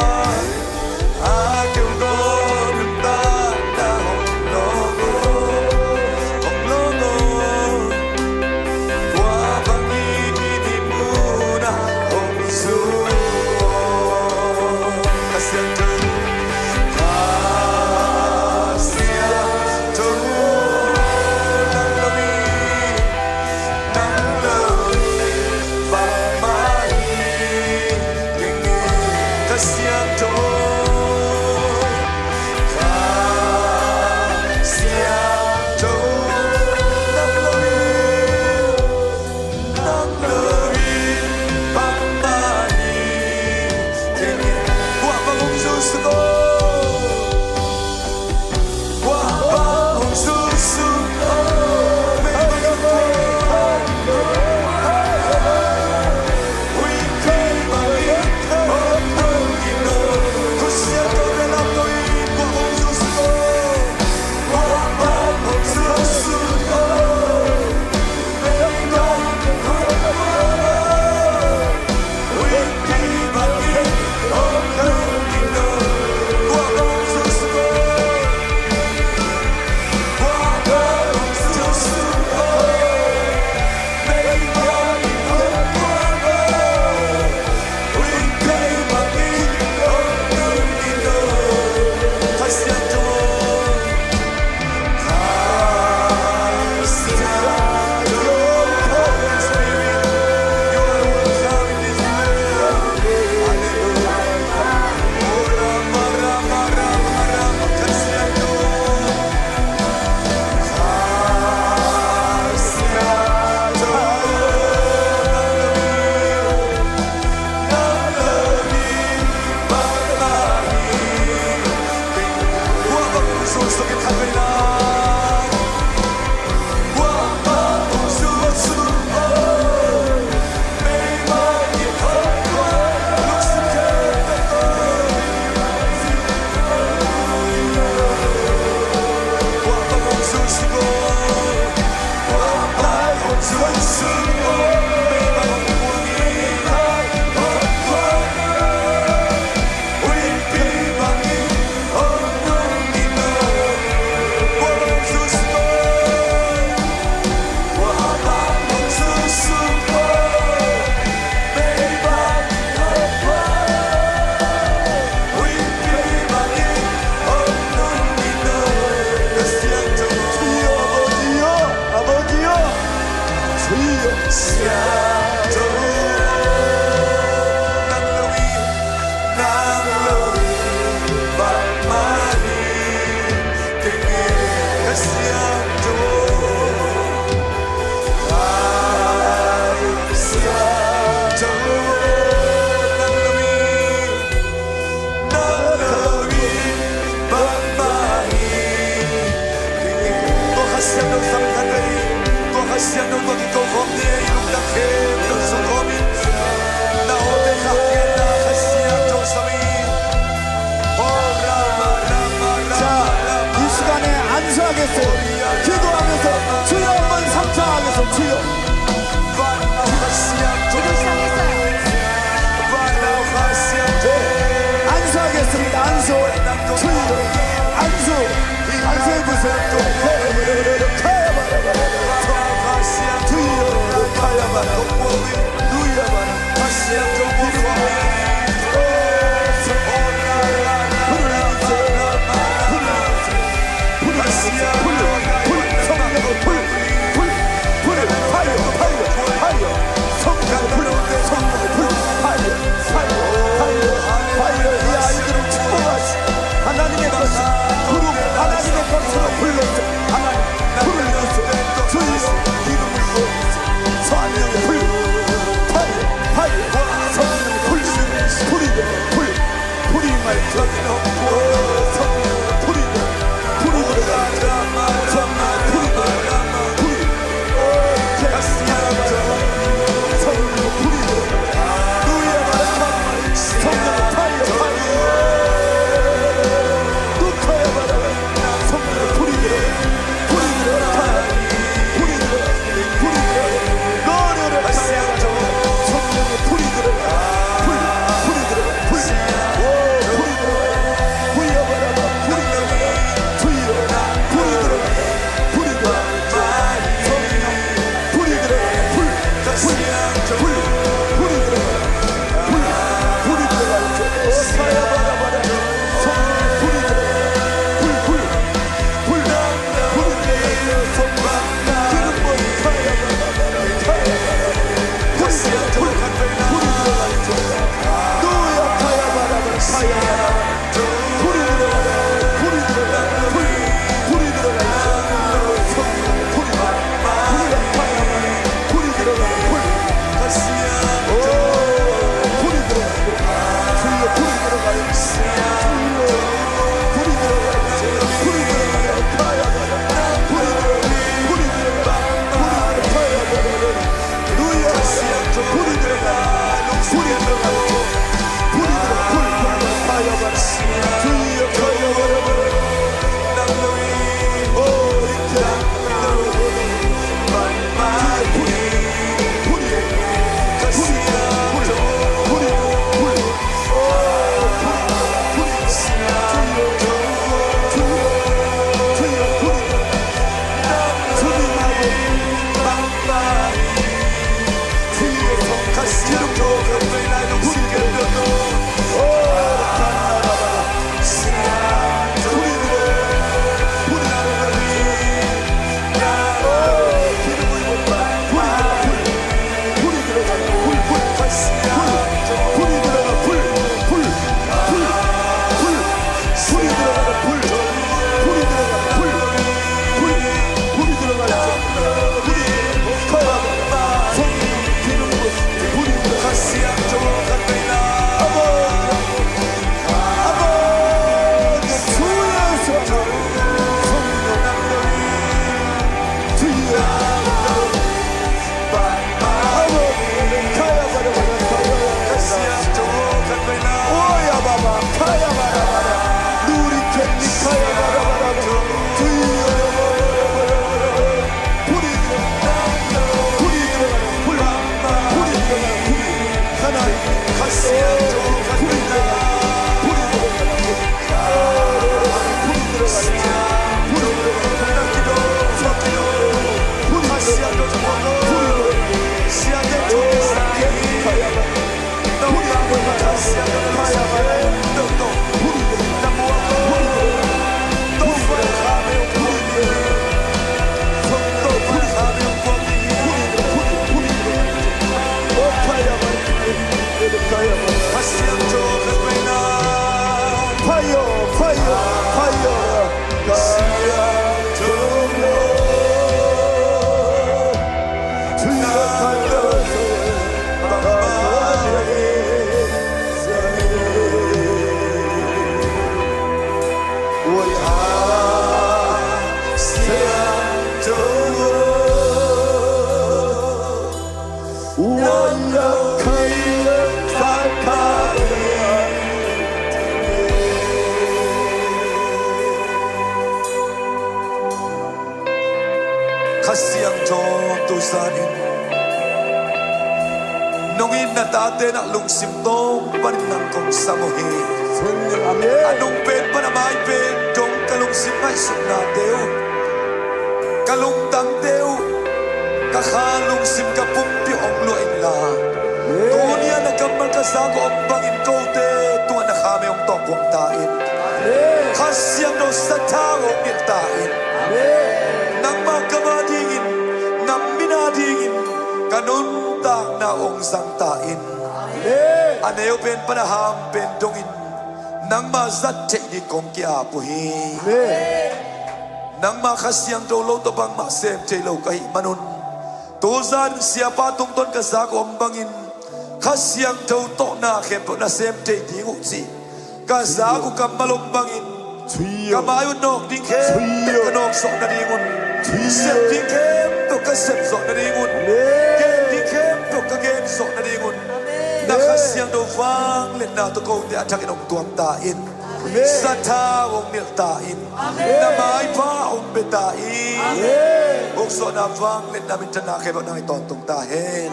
Tua Kha Siangtho sang khat ahi, tua Kha Siangtho tua kiko khawm ni ei lungtang khempeuh sung khawm in. Na hawte khahkhiatna Kha Siangtho sang in. Ho Rama Rama Rama Rama. 이 시간에 안수하겠어요. 기도하면서 주여 한번 삼자하겠습니다. 주여. 안수하겠습니다. 안수. 주여. 안수. 안수해 보세요. 주여. Sanin nong it na tate na lungsim tawng panin nang kong sam uh hi. Amen. A nung pen pan a mai pen dong ka lungsim ngaihsutnate uh, ka lungtangte uh, ka kha lungsim ka pumpi ong luah inla, tuni a na kammal ka zak om bangin kote tungah na kha me ong tawk kuang ta in. Kha Siangtho sathau ong nilh ta in. Nangmah kam a dingin, ngam min a dingin ka nuntakna ong zang ta in. A neu pen pan a ham pen dongin nangmah zat theih ding kong ki-ap uh hi. Nangmah Kha Siangtho lo tawh bangmah sem thei lo ka hih manun, tuzan siapa tungtawn ka zak om bangin Kha Siangtho tawh na khempeuh na sem thei ding uh cih ka zak uh kammal om bangin ka mai uh nawk ding khempeuh ka nawk zawh nadingun, sep ding khempeuh ka sep zawh nadingun, gen ding khempeuh ka gen zawh nadingun na Kha Siangtho vangliatna tawh kote a thakin ong tuam ta in. Sathau ong nilh ta in. Na maipha ong pia ta in. Ukzawhna vangliatna minthanna khempeuh nang i tawntung ta hen.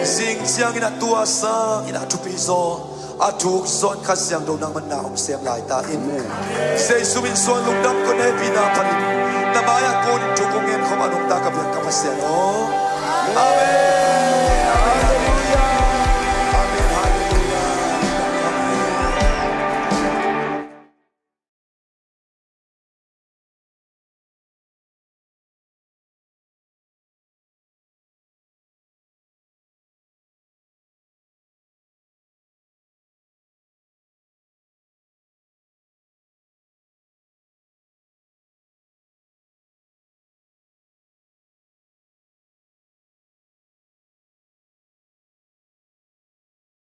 Zing ciangin a tua sangin a thupi zaw, a thuk zaw in Kha Siangtho nangmah na ong sem lai ta in. Jesu min suang lungdam kong hehpihna panin na mai-ah kunin thu kong ngen khawm a nungta ka biak ka Pasian aw.